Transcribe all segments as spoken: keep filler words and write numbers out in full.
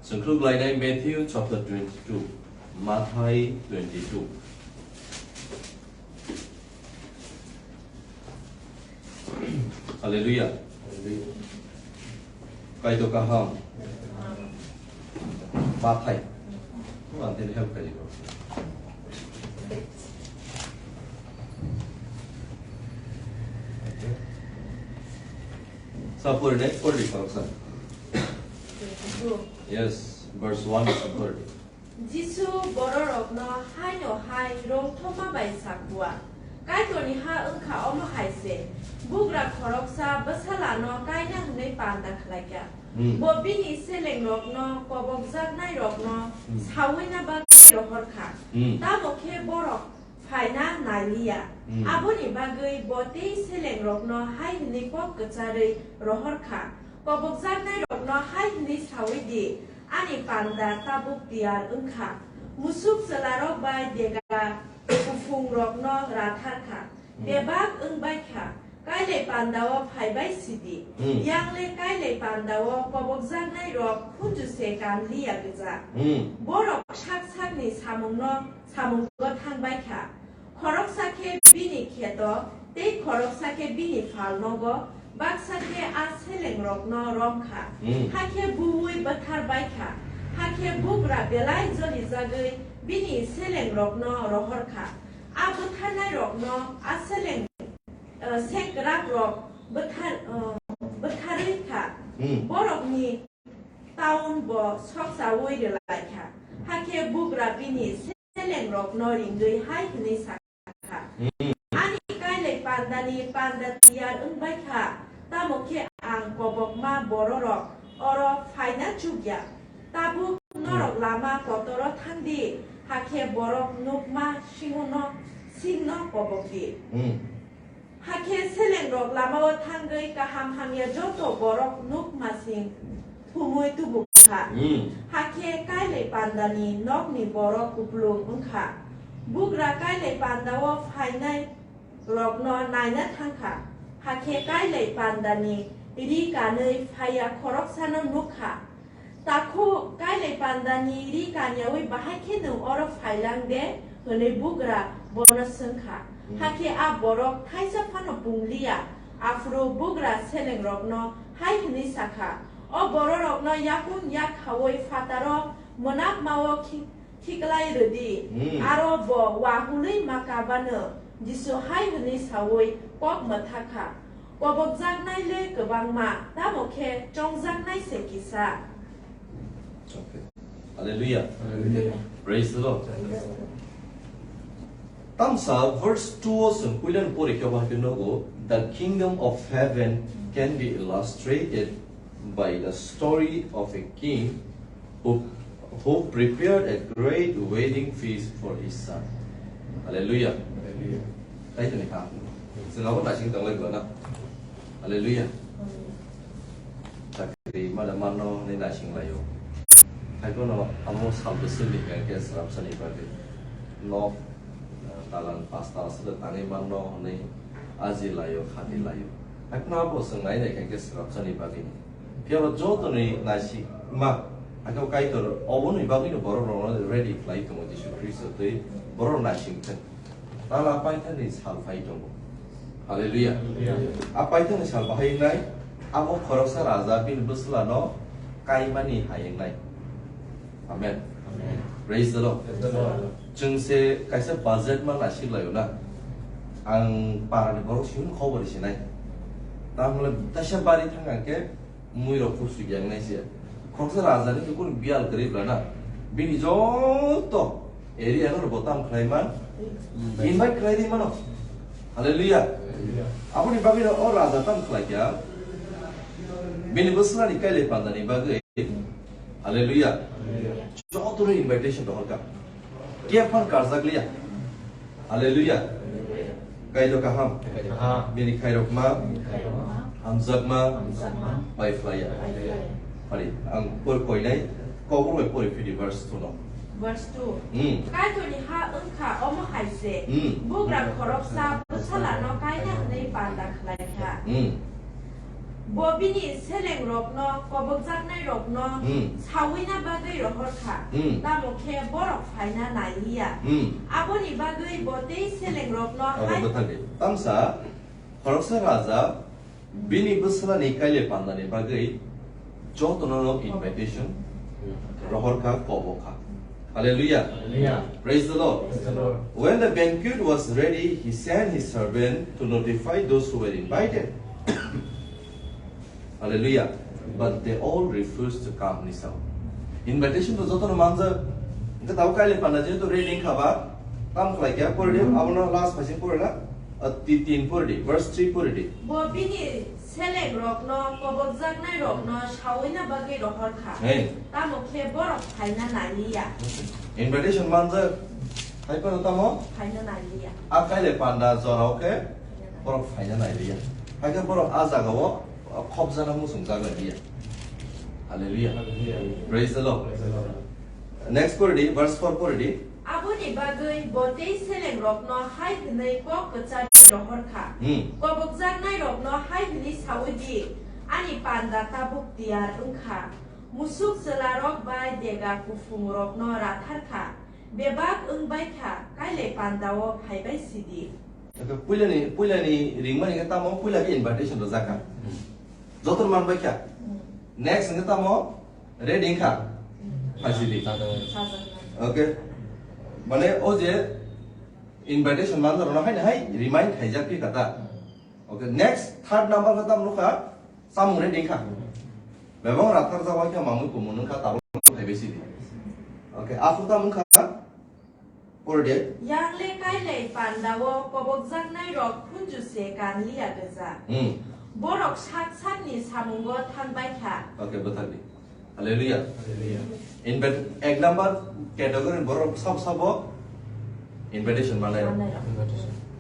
Chwng khuluk lainai Matthew chapter twenty-two, Mathai twenty-two. Hallelujah. Kaitor kaham. Mathai. Ang tini help kaitor. Sa pori dai, pori di, Pastor. Yes, verse one to thirty. Jisu bororokno haino hai rwngthoma bai sa kua, Kaitorni ha wng kha omo hai se, bugra khoroksa bwsalano kaina hwnwi panda khlai kha. Hmm. Bo bini selengrokno kobokjaknairokno Hmm. saui na bagwi rohor kha. Hmm. Tamo khe borok phaina nai li ya. Hmm. Aboni bagwi bo tei selengrokno hai hwnwi kok kwcharwi rohor kha, Kobokjaknairokno hai hwnwi saui di, 'Ani panda tabuk tiyar wng kha, musuk chwlarok bai dega kuphungrokno rathar kha, Hmm. bebak wng bai kha, kailai panda-o phai bai si di.' Hmm. Yang le kailai panda-o kobokjaknairok khunju se kan li ya gwja. Hmm. Borok sak sakni samungno samungo thang bai kha. Khoroksa khe bini kheto, tei khoroksa khe bini phalnogo, baksa khe a selengrokno rom kha. Hmm. Hakhe buui bwthar bai kha. Hakhe bugra belai jolijagwi bini selengrokno rohor kha. A bwtharnairokno a seleng, eh, sengkrakrok bwthar, eh, bwtharwi kha. Hmm. Borokni taun bo sokchaui rwlai kha. Hakhe bugra bini selengrokno ringwi hai hwnwi sa kha, Hmm. "Ani kailai pandani panda tiyar wng bai kha, tamo khe ang kobokma bororok oro phaina chuk ya. Tabuk norok Hmm. lama kotoro thang di, hakhe borok nukma singono singno kobok di." Hmm. Hakhe selengrok lamao thangwi kaham hamya joto borok nukmasing thumui tubu kha. Hmm. Hakhe kailai pandani nokni borok kupulung wng kha. Bugra kailai pandao phainai rokno naina thang kha. Hakhe kailai pandani ri kanwi phaiya khoroksano nuk kha. Takhuk kailai pandani ri kanyaui bahai khe nwng oro phailang de? Hwnwi bugra bono swng kha. Hmm. Hakhe a borok thaisa phano pung li ya. Aphuru bugra selengrokno hai hwnwi sa kha, "O bororokno yakung yak khaui phataro mwnakmao khi-, khiklai rw di." Hmm. Aro bo wahului ma kabano Jisu hai hwnwi saui kok mwthak kha, "Kobokjaknai le kwbangma, tamo khe chongjaknai se kisa." Okay. Hallelujah. Hallelujah. Praise the Lord. Praise the Lord. Tamsa verse two o chwng puilano pori khe bo hai khe nogo, "The kingdom of heaven can be illustrated by the story of a king who, who prepared a great wedding feast for his son." Hallelujah. Hallelujah. Kaitor ni kaham. Chwng abo naising tonglai bo na. Hallelujah. Chakri mada manno hwnwi naising laio. Haiphano amo sal bwswk ni hwnkhe srapsa ni bagwi nok, eh, dalan pasta aswk tangwi manno hwnwi aji laio, khati laio. Haiphano abo chwng nai nai khe srapsa ni bagwi ni. Phiya bo joto ni naisingma, hakhe Kaitor oboni bagwi no borok rokno ready khlai tongo Jisu Khristo tei borok naising thwng. Tala paithakni sal phai tongo. Hallelujah. Hallelujah. A paithakni sal bahai wngnai, abo khoroksa raja bini bwsla no kaimani hai wngnai. Amen. Amen. Praise the Lord. Praise the Lord. Chwng se kaisa budget ma naisik laio na. Ang parani borok simi khobor sinai. Tamle taisa bari thang ang khe mui rok khub sui yang nai se. Khoroksa raja ni kunu bial kwrwi bla na. Bini joto area no bo tam khlai man. Invite khlai di mano. Hallelujah. Hallelujah. Aboni bagwi no o raja tam khlai kha. Bini bwsla ni kailai panda ni bagwi. Hallelujah. Hallelujah. Joto no invitation rohor kha. Khe phan karjak liya. Hallelujah. Kaitor kaham. Kaham. Bini khairokma. Hamjakma. Hamjakma. Bai phlaiya. Bai phlaiya. Hari, ang por koinai, kobor bai pori phidi verse two no. Verse two. Hmm. Kaitorni ha wngkha omo hai se, Hmm. bugra khoroksa bwsalano kaina hwnwi panda khlai kha. Hmm. Bo bini selengrokno kobokjaknairokno Hmm. sawina bagwi rohor kha, Hmm. tamo khe borok phaina nai liya. Hmm. Aboni bagwi bo tei selengrokno Abo hai bwthakdi. Tamsa khoroksa raja bini bwswlani kaile pandani bagwi jotono invitation rohor kha, kobo kha. Hallelujah. Hallelujah. Praise the Lord. Praise the Lord. When the banquet was ready, he sent his servant to notify those who were invited. Hallelujah. But they all refused to come, ni sao. Invitation to jotono manjak. Engkhe tabo kaile panda jehetu ready wngkha ba, tam khlai kha, pore di, abono last phaising pore la, ah, ti-, tin pore di, verse three pore di. Bo bini selengrokno, kobokjaknairokno sawina bagwi rohor kha. Hey. Tamo khe borok phaina nai liya. Invitation manjak, hai phano tamo? Phaina nai liya. A kaile panda jorao khe borok phaina nai liya. Hai khe borok a jagao khopjana muchungjak lai liya. Hallelujah. Hallelujah. Praise the Lord. Praise the Lord. Next pore di, verse four pore di. Aboni bagwi bo tei selengrokno hai hwnwi kok kwchari rohor kha. Hmm. Kobokjaknairokno hai hwnwi saui di, ani panda tabuk tiyar wng kha. Musuk chwlarok bai dega kuphungrokno rathar kha. Bebak wng bai kha, kaile pandao phai bai si di. Eke puilani, puilani ringmani khe tamo puila khe invitation rwjak kha. Hmm. Joto man bai kha. Hmm. Next hwnkhe tamo ready wngkha. Hmm. Phai si di. Sajak nai. Okay. Mane o je invitation manjak rwna haino hai remind khaijak phi kha ta. Hmm. Okay, next third number khe tamo nukha, samung ready wngkha. Bebak rathar jagao khe mamui kumun wngkha, tabuk phai bai si di. Okay, aphuru tamo wngkha, pore de. Yang le kailai pandao kobokjaknairok khunju se kan liya gwja. Hmm. Borok sak sakni samungo thang bai kha. Okay, bwthar di. Hallelujah. Hallelujah. Invite, ek number category borok sab sabo invitation manai rok. Manai rok.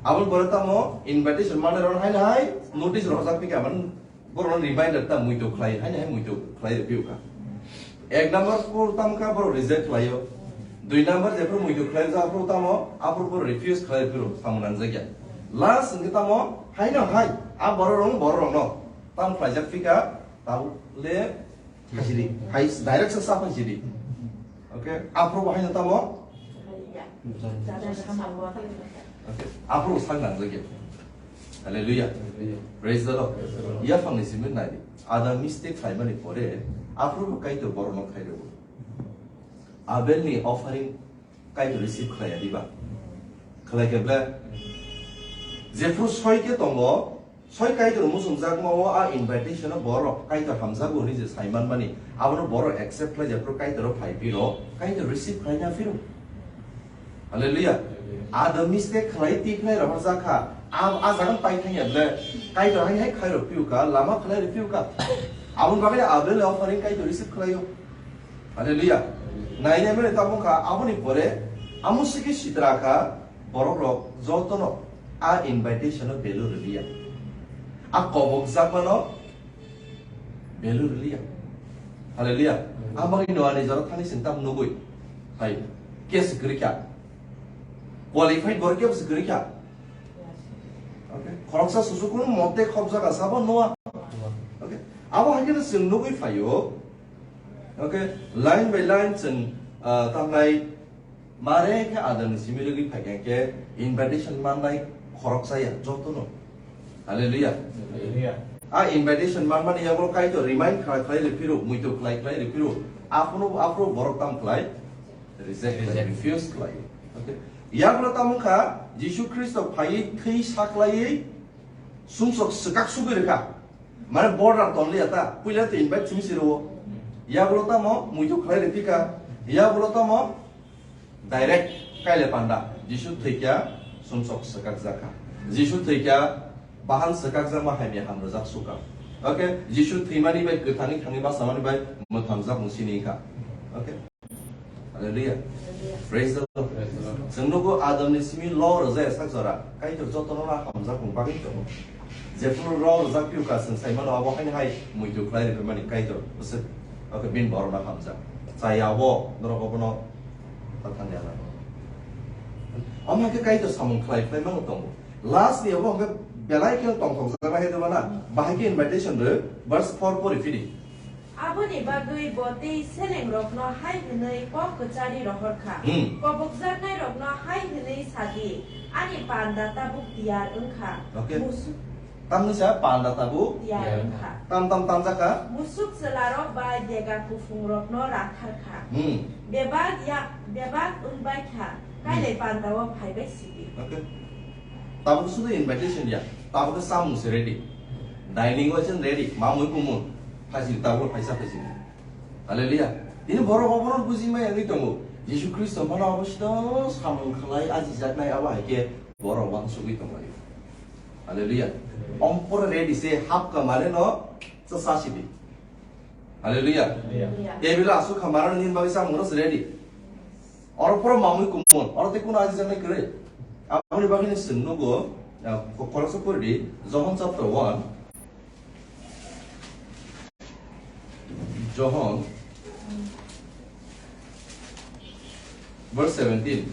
Aboni pore tamo invitation manai rok haino hai notice rojak phi kha, man borok reminder ta muitu khlai, haino hai muitu khlai rw phi kha. Ek number pore tamo kha borok reject khlaio. Dui number jephru muitu khlai rwjak aphuru tamo, aphuru borok refuse khlai rw phi rw samung nangjak ya. Last hwnkhe tamo haino hai a borok rok borok rok no tamo khlaijak phi kha, tabuk le Phai si di. Hai direct sa sa phai si di. Okay. Aphuru bo haino tamo? Okay. Aphuru bo sak nang jagya. Hallelujah. Hallelujah. Praise the Lord. Praise the Lord. Yaphang ni simi nai di. Adam mistake khlaimani pore aphuru bo Kaitor borok no khlai rwo. Abel ni offering Kaitor receive khlaiya diba? Khlai khe ble? Jephru soi khe tongo, soi Kaitor muchungjakma o a invitation o borok Kaitor hamjago hwnwi je sai manmani, abono borok accept khlai, jephru Kaitor o phai phiro, Kaitor receive khlaina phiro. Hallelujah. Adam mistake khlai, twi khlai rohorjak kha. A, a jaga pai thangya ble? Kaitor hai hai khlai rw phiyokha, lama khlai rw phiyokha. Aboni bagwi Abel offering Kaitor receive khlaio. Hallelujah. Nainai mani tabuk kha, aboni pore amo sigi sitra kha, borok rok jotono a invitation o value rwliya. A kobok jakmano value rwliya. Hallelujah. Amagwi Noah ni jora thani sing tam nugui. Hai, case kwrwi kha. Qualified borok kebo se kwrwi kha. Okay. Khoroksa susukunu mote khobjak sabo Noah. Okay. Abo hai khe chwng nugui phaio. Okay, line by line chwng, ah, tamnai mare khe Adam ni simi rwgwi phai kha khe invitation mannai khoroksa ya jotono. Hallelujah. Hallelujah. A invitation manmani yago Kaitor remind khlai khlai rw phiro, muitu khlai khlai rw phiro, aphuru, aphuru borok tam khlai? Reject khlai, Reject. Refuse khlai. Okay. Yago tamo kha Jisu Khristo phaiwi thwi saklaiwi sumsok swkak sugwi rwkha. Mane border tonliya ta, puila to invite simi si rwo. Yagulo tamo muitu khlai rw phika, yagulo tamo direct kaile panda. Jisu thwikya sumsok swkak jakha. Jisu thwikya bahan swkak jakma hamya hamrwjak suka. Okay, Jisu thwimani bai kwthangwi thangwi basamani bai mwthamjak mung sini kha. Okay. Hallelujah. Hallelujah. Praise the Lord. Praise the Lord. Chwng nugo Adam ni simi law rwjak sak jora. Kaitor jotono na hamjak mung bagwi tongo. Jephuru law rwjak piu ka chwng sai mano abo haino hai muitu khlai rw mani Kaitor. Bwswk. Okay, bini borok na hamjak. Chaya abo norok abono ta thang ya na. Omo khe Kaitor samung khlai khlai mano tongo. Last ni abo hwnkhe belai kheno tongthokjaknai hai de bana, bahai khe invitation rw, verse four pori phidi. Aboni bagwi bo tei selengrokno hai hwnwi kok kwchari rohor kha, Hmm. Kobokjaknairokno hai hwnwi sa di, ani panda tabuk tiyar wng kha. Okay. Musu- Tamni sa panda tabuk tiyar wng kha. Tam tam tamjak kha. Musuk chwlarok bai dega kuphungrokno rathar kha. Hmm. Bebak ya, bebak wng bai kha. Kailai Hmm. Pandao phai bai sidi. Okay. Tabuk sudu invitation ya. Tabuk khe samung se ready. Dining o chen ready. Mamui kumun. Phaisi tabuk phaisa phaisi. Hallelujah. Tini borok obono buji mai wngwi tongo. Jisu Khristo phano obo sito samung khlai ajijaknai abo hai khe borok wansugwi tonglaio. Hallelujah. Ompore ready se hapka mare no chasa sidi. Hallelujah. Hallelujah. Table asuk kha mare nini bagwi samung no se ready. Oro pura mamui kumun. Oro tei kuno ajijaknai kwrwi. Aboni bagwi ni swng nugo, ah, ko-, khoroksa pori di, Johon chapter one. Johon, verse seventeen.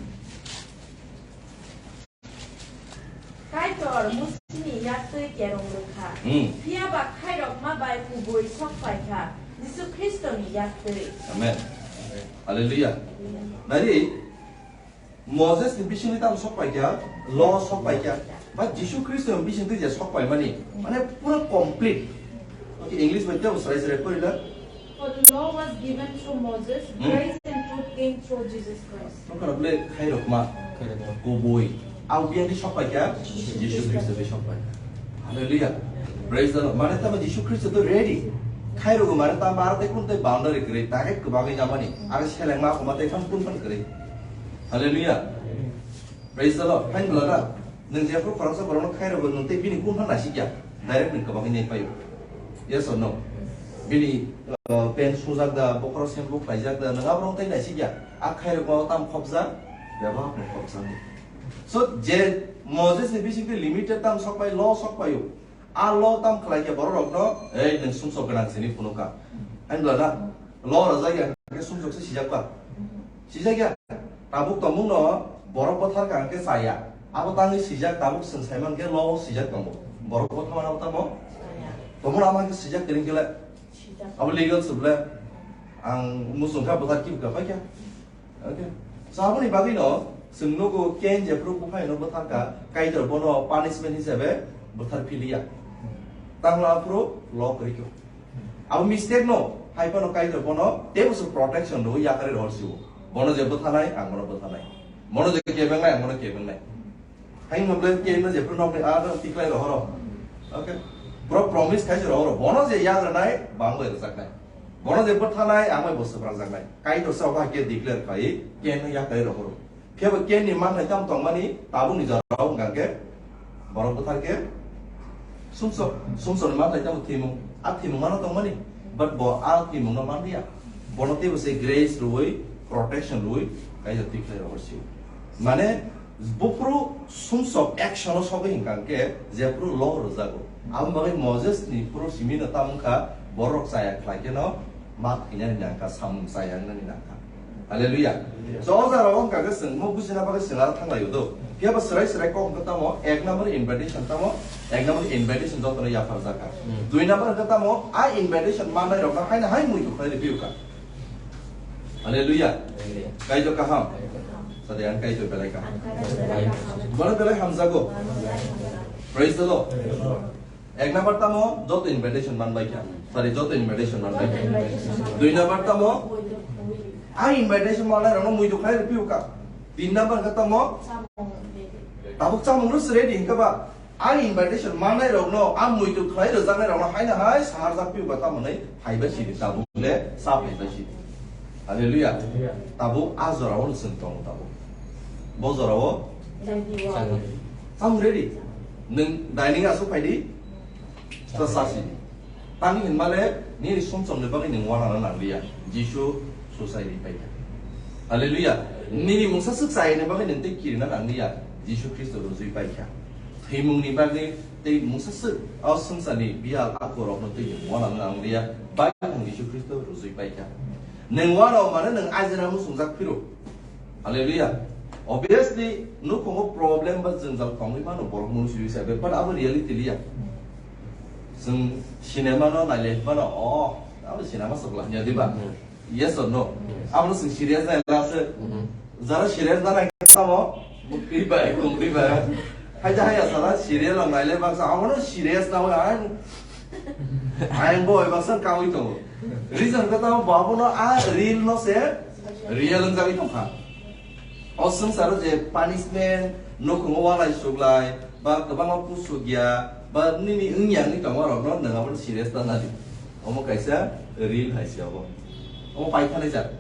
Kaitor Musini yaktwi kerong rwkha. Hmm. Phiya ba khairokma bai kubui sok pai kha, Jisu Khristoni yaktwi. Amen. Hallelujah. Nari, Moses ni bisingtwi tamo sok pai kha, law sok pai kha, ba Jisu Khristo ni bisingtwi je sok pai mani, mane pura complete. Okay, English bai tamo srai srai pori la. For the law was given through Moses, Hmm. Grace and truth came through Jesus Christ. Nokha rok le khairokma, khairokma kubui. Ang biyang di sok pai kha, Jisu Khristo di sok pai kha. Hallelujah. Praise the Lord. Mane tamo Jisu Khristo to ready. Khairok mane tamo aro tei kun tei boundary kwrwi, direct kwbagwi namani. Aro selengma khoma tei phan kun phan kwrwi. Hallelujah. Praise the Lord. Hain bwlada. Nwng jephru khoroksa borokno khairokgo nwng tei bini kun phan naisikya. Direct nwng kwbangwi nai paio. Yes or no? Bini, uh, pant sujak da, bokhorok shampoo khlaijak da, nwng aborok tei naisikya. A khairokma o tam khopjak, bebak no khopjak. So, je Moses ni bisingtwi limited tam sokpai, law sokpaio. A law tam khlai khe borok rokno, "Ei, nwng sumsok gwnang sini phunukha." Hain bwlada, law rwjak ya, hwnkhe sumsok se sijak ba? Sijak ya. Tabuk tongmung no borok bwthar ka hwnkhe chaya. Abo tangwi sijak, tabuk chwng sai man khe law o sijak tongo. Borok bwthar mano tamo? Tongmung ama khe sijak kwrwng khe le. Abo legal se bwle. Ang muchung kha bwthar kibu kha pai kha. Okay. So aboni bagwi no chwng nugo Cain jephru buphai no bwthar kha, Kaitor bono punishment hisabe bwthar philiya. Tangla aphuru law kwrwi kho. Abo mistake no, hai phano Kaitor bono teibo se protection rwui yakarwi rohor sio. Bono je bwthanai, ang bono bwthanai. Bono je kebengnai, ang bono kebengnai. Haino bwle kebengno jephru nokni a tiklai rohoro. Okay. Bro promise khai se rohoro. Bono je yagranai, bangbai rwjaknai. Bono je bwthanai, ang bai bo swprakjaknai. Kaitor se obo hai khe declare khai, Cain no yakarwi rohoro. Phiya bo Cain ni manthai tamo tongmani, tabuk ni jora o hwnkha khe, borok bwthar khe sumsok, sumsok ni manthai tamo thwimung, a thwimung mano tongmani, but bo a thwimung no manliya. Bono teibo se grace rwui, protection rwui, Kaitor twi khlai rohor sio. Mane, buphuru sumsok action o sogwi hwnkha khe, jephuru law rwjago. Aboni bagwi Moses ni phuru simi no tamo wngkha, borok chaya khlai khe no ma thainani nangkha, samung chaya wngnani nangkha. Hallelujah. So, o jora o hwnkha khe chwng mo bujina bagwi chwng aro thanglaio do. Phiya ba swrai swrai kok hwnkhe tamo, ek number invitation tamo, ek number invitation jotono yapharjak kha. Hmm. Dui number hwnkhe tamo, a invitation mannairokno haino hai muitu khlai rw phiyokha. Hallelujah. Hallelujah. Kaitor kaham. Kaitor kaham. Sade ang Kaitor belai kaham. Ang Kaitor belai kaham. Bono belai hamjago. Ang belai hamjago. Praise the Lord. Praise the Lord. Ek number tamo, joto invitation manbai kha. Sorry, joto invitation manbai kha. Joto invitation manbai kha. Dui number tamo, ang invitation mannairokno muitu khlai rw phiyokha. Tin number khe tamo, samung ready. Tabuk samung rw ready hwnkhe ba. Ang invitation mannairokno, ang muitu khlai rwjaknairokno haino hai saharjak phiyokha tamo hwnwi phaibai sidi, tabuk le sa phaibai sidi. Hallelujah. Hallelujah. Tabuk a jorao chwng tongo tabuk. Bo jorao ready. Samung ready. Nwng dining aswk phai di. Sa, sa sidi. Tamni hwnba le nini sumsokni bagwi nwng uanana nangliya. Jisu suicide ri paikha. Hallelujah. Nini mungsa swk chayani bagwi nwng tei kirina nangliya. Jisu Khristo rwjui paikha. Thwimungni bagwi tei mungsa swk o swngcharni biyal akorokno tei nwng uanana nangliya. Bai nwng Jisu Khristo rwjui paikha. Nwng uanao mane nwng aijana muchungjak phiro. Hallelujah. Obviously, nukhungo problem ba jwngjal tongwi mano borok mung sui hisabe, but abo reality liya. Chwng cinema no nailai mano, oh, abo cinema sok la, ya diba? Yes or no? Yes. Abo chwng serious nai la se. Mhm. Jara serious na nai tamo, mukti bai, kumti bai. Hai ja hai asala serial ang nailai baksa, abo no serious na ang, ang boy baksa kawi tongo. Reason ka tamo, babo no a real no se, real ang jagwi tongkha. O swngcharo je punishment, nukhungo walai suglai, ba kwbangma kusuk ya, ba nini wngya wngwi tongma rokno nwng abono serious ta nadi. Omo kaisa reel hai se obo. Omo paithanai jak.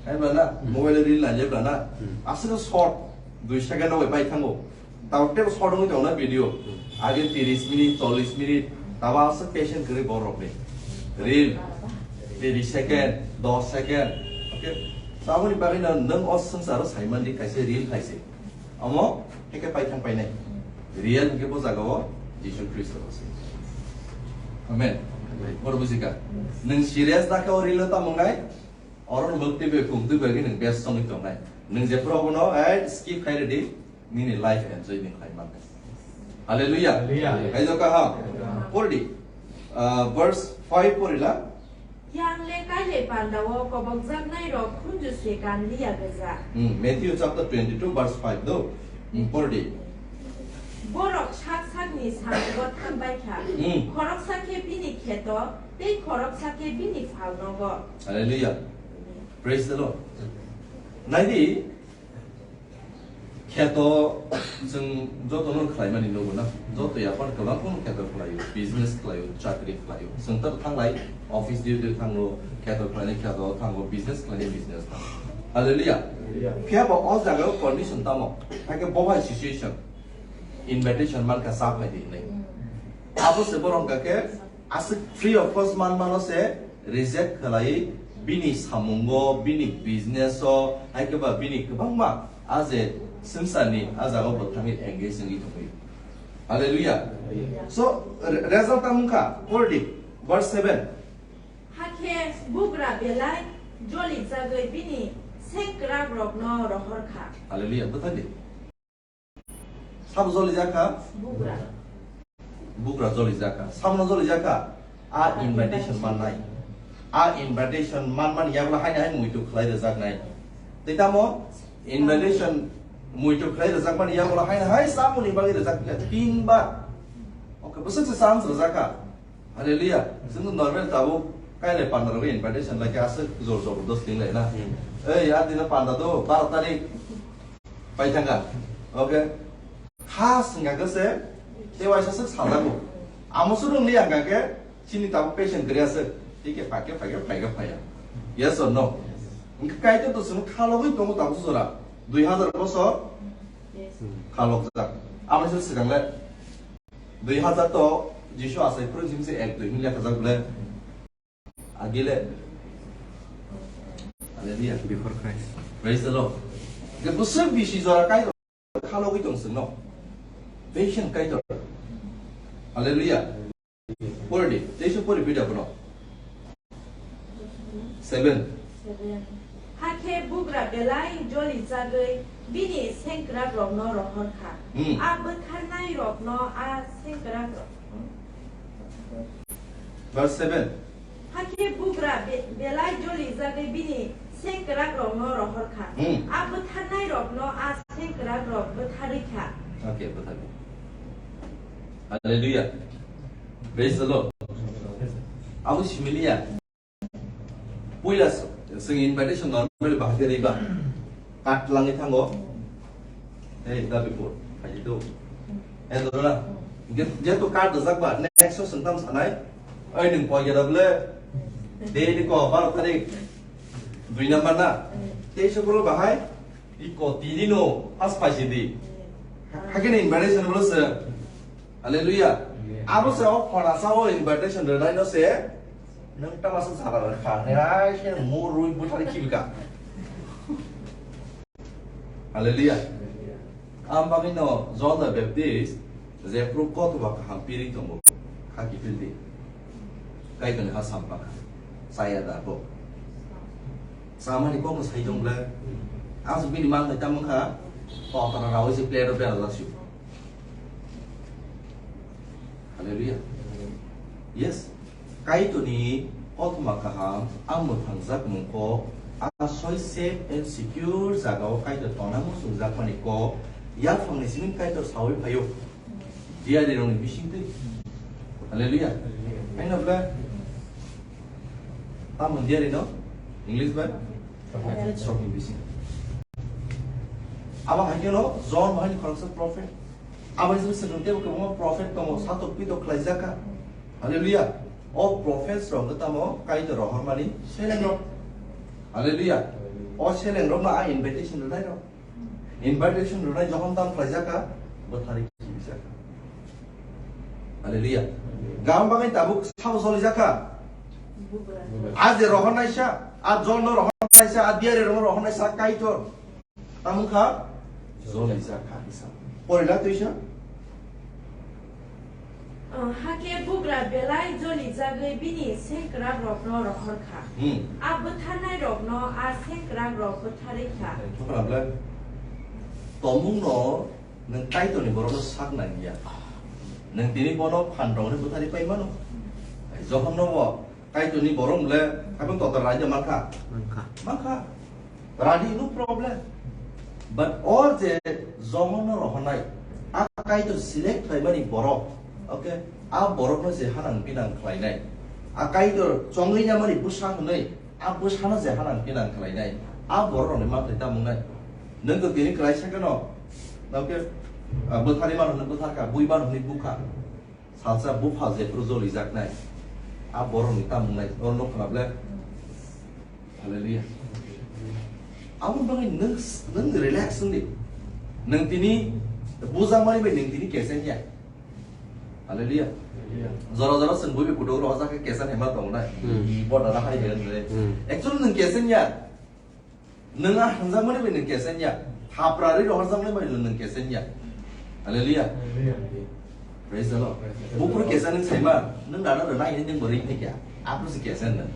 Hai bla na, hmm, mobile reel nai le bla na. Hmm. Aswk short, dui second o bai paithango. Tao tebo short wngwi tongo na video. Hmm. Age tiris minute, chollish minute, tabo aswk patient kwrwi borok ni. Reel, tiris second, dos second. Okay? So aboni bagwi no nwng o swngcharo saimandi kaisa reel hai se. Omo, heke paithang painai. Real hwnkhe bo jagao Jisu Khristo bo se. Amen. Amen. Boro bujika. Nwng serious dakhe o reel o tamo wngnai? Oro nwng twibo khum twibo khe nwng best songwi tongnai. Nwng jephuru obono, eh, skip khai rwdi, nini life enjoy ni khlai mannai. Hallelujah. Hallelujah. Kaijo kaham. Hallelujah. Pordi. Ah, verse five porila. Yang le kaile pandao kobokjaknai rok khunju se kan liya gajak. Hmm, Matthew chapter twenty-two verse five do. Hmm, pordi. Borok sak sakni samungo thangbai kha. Hmm. Khoroksa khe bini kheto, tei khoroksa khe bini phal nogo. Hallelujah. Praise the Lord. Naidi, kheto chwng jotono khlaimani nugo na, joto yaphar kwbang kheno kheto khlaio, business khlaio, chakri khlaio. Chwng ta thanglai, office duty thango, kheto khlainai kheto thango, business khlainai business thango. Hallelujah. Hallelujah. Phiya bo o jagao condition tamo, hakhe bo bai situation, invitation mankha cha phai di hinwi. Abo se borok hwnkha khe aswk free of cost man mano se reject khlai bini samungo, bini business o, hai khe ba bini kwbangma a je swngcharni a jagao bo thangwi engage wngwi tongwi. Hallelujah. So, re-, result tamo wngkha, pordi, verse seven. Hakhe bugra belai jolijagwi bini sengkwrak rokno rohor kha. Hallelujah. Bwthar di. Sabo joli jakha? Bugra. Bugra joli jakha. Sabono joli jakha? A invitation mannai. A invitation manmani yagulo haino hai muitu khlai rwjaknai. Tei tamo? Invitation muitu khlai rwjakmani yagulo haino hai samoni bagwi rwjak kha tinbar. Okay, bwswk se chance rwjakha. Hallelujah. Chwng normal tabuk kailai panda rwgwi invitation lai khe aswk jor jobor dos ting lai na. Hmm. Ei, a dino panda do baro tarik. Paithangkha. Okay. Ha singkha khe se, tei waisa swk saljago. Amo swrwng li angkha khe, chini tabuk patient kwrwi aswk. Tei khe phai khe, phai khe, phai khe, phai ya. Yes or no? Hwnkhe Kaitor to chwngno khalogwi tongo tabuk jora. Dui hazar bosor khalokjak. Amo se swkang le. Dui hazar to Jisu asai phuru jimse ek dui hwnwi lekhajak bole. Agile. Hallelujah. Before Christ. Praise the Lord. Je bwswk bisi jora Kaitor khalogwi tong chwngno. Patient Kaitor. Hallelujah. Pori di. Teiso pori bida bono. Seven. Seven. Hakhe bugra belai joli jagwi bini sengkwrak rokno rohor kha. Hmm. A bwtharnai rokno a sengkwrak rok. Verse seven. Hakhe bugra be-, belai joli jagwi bini sengkwrak rokno rohor kha. Hmm. A bwtharnai rokno a sengkwrak rok bwtharwi kha. Okay, bwtharwi. Hallelujah. Praise the Lord. Abo similiya. Puila s-, sing invitation normal bahai khe riba. Card langwi thango. Hey, da before. Hai do. Hey, do na. Ge-, jehetu card rijak ba, next o sengtam sanai. Oi, nwng poi gera bole. Dei ni ko, baro tarik. Dui number na. Tei se bolo bahai. Iko tini no, as paisi di. Hakhe ni invitation bolo se. Hallelujah. Amen. Abo se o khorasa o invitation rwnai no se. Nwng tamasa jara rwkha. Nerai khe murui butharwi khibika. Hallelujah. Am bagwi no John the Baptist jephru kothoma kaham piri tongo. Kha kiphil di. Kaitorni ha sampakha. Chaya da bo. Samani kokno sai tong bwle. Aswk bini manthai tamo kha. Totara rawi se plate o berajak si. Hallelujah. Yes. Kaitorni kothoma kaham a mwthangjak mung kok, a soi safe and secure jaga o Kaitor tona muchungjakmani kok, yaphangni simi Kaitor sawi phaio. Diyarirokni bisingtwi. Hallelujah. Haino bwle, tamo diyari no? English bai? Prophets rokni bising. Abo hai kheno John bo haini khoroksa prophet. Abo hai se tebo kwbangma prophet tongo, satok pitok khlaijak kha. Hallelujah. O prophets rok tamo Kaitor rohormani seleng rok. Hallelujah. O seleng rokno a invitation rwnai rok. Invitation rwnai jokhon tamo khlaijak kha, bwtharwi khibijakha. Hallelujah. Gam bagwi tabuk sabo jolijak kha. A je rohornaisa, a John no rohornaisa, a diari rok rohornaisa Kaitor. Tamo kha jolijak kha hisa. Porila tuisa. Hakhe bugra belai jolijagwi bini sengkwrakrokno rohor kha. Hmm. A bwtharnairokno a sengkwrakrok bwtharwi kha. Thokra bwle. Tongmungno nwng Kaitorni borokno sak nangya. Nwng tini bono phan rokni bwtharwi pai mano. Jokhon no bo Kaitorni borok le, habang total raida mankha. Mankha. Mankha. Radi, no problem. But o je Johon no rohornai, a Kaitor select khlaimani borok, okay, a borokno je hanang pinang khlainai, a Kaitor chongwi namani bwsa hwnwi, a bwsano je hanang pinang khlainai, a borok rokni manthai tamo wngnai. Nwng to tini kwlai sakeno, okay, bwthari mano hwnwi bwtharkha, bui mano hwnwi bukha. Salsa bupha jephru jolijaknai, a borokni tamo wngnai, oro nukha na ble? Hallelujah. Aboni bagwi nwng, nwng relax wng di. Nwng tini bujakmani bai nwng tini kesen ya. Hallelujah. Hallelujah. Jora jora chwng buibi kutung rohorjak khe kesen hema tongnai. Hmm. Bo dada hai hwnwi. Hmm. Actually nwng kesen ya. Nwng a hamjakmani bai nwng kesen ya. Haprarwi rohorjakmani bai nwng kesen ya. Hallelujah. Hallelujah. Praise the Lord. Praise the Lord. Buphuru kesen nwng saima, nwng dana rwna hini nwng bo ring thai kya. Aphuru se kesen nwng.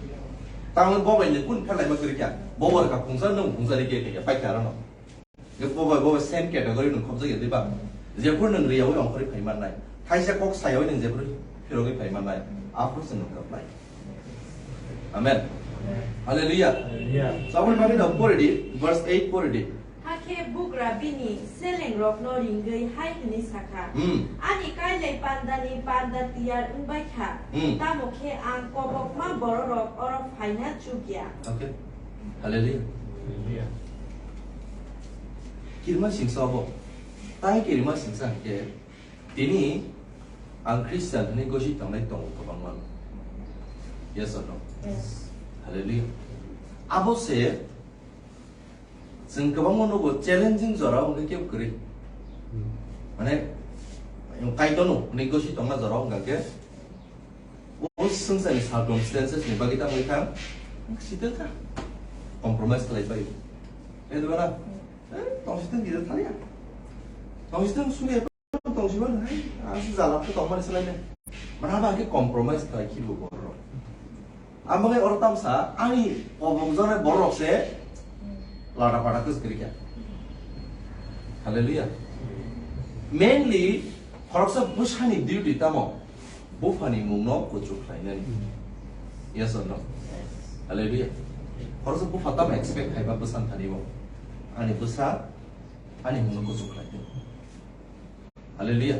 Tangwi bo bai nwng kun phelai ma kwrwi kya. Bo bo rwkha khungsa nwng khungsa ri khe khe paikha rano. Bo bai bo bai same category nwng khobjak ya diba. Jephuru nwng riyawi ongkhorwi phai mannai. Thaisa kok sayawi nwng jephuru phirogwi phai mannai. Aphuru se nwng kwplai. Amen. Hallelujah. Hallelujah. So, aboni bagwi no pori di, verse eight pori di. Hakhe bugra bini selengrokno ringwi hai hwnwi sakha, Hmm. "Ani kailai pandani panda tiyar wngbai kha, Hmm. tamo khe ang kobokma bororok oro phaina chuk ya." Okay. Hallelujah. Hallelujah. Kirima singsa obo. Tai kirima singsa hwnkhe, Tini ang Christian hwnwi gosi tongnai tongo kwbangma. Yes or no? Yes. Hallelujah. Abo se chwng kwbangma nugo challenging jora hwnkhe kebo kwrwi. Hmm. Mane, Kaitorno hwnwi gosi tongna jora hwnkha khe o swngcharni circumstances ni bagwi tamo wngkha, sitwng kha. Compromise khlai bai. Tei dwala, eh, tong sitwng gida thaliya. Tong sitwng suriya. Tong si mano hai, aswk jala khe tongmani swlainai. Mane abo hai khe compromise khlai khibo borok. Ang bagwi oro tamsa ani kobok jone borok se lada pada kwchwk kwrwi kha. Hallelujah. Mainly khoroksa bwsani duty tamo buphani mungno kuchuk khlainani. Yes or no? Hallelujah. Khoroksa bupha tamo expect khaiba bwsani thani bo. Ani bwsa ani mungno kuchuk khlaitwi. Hallelujah.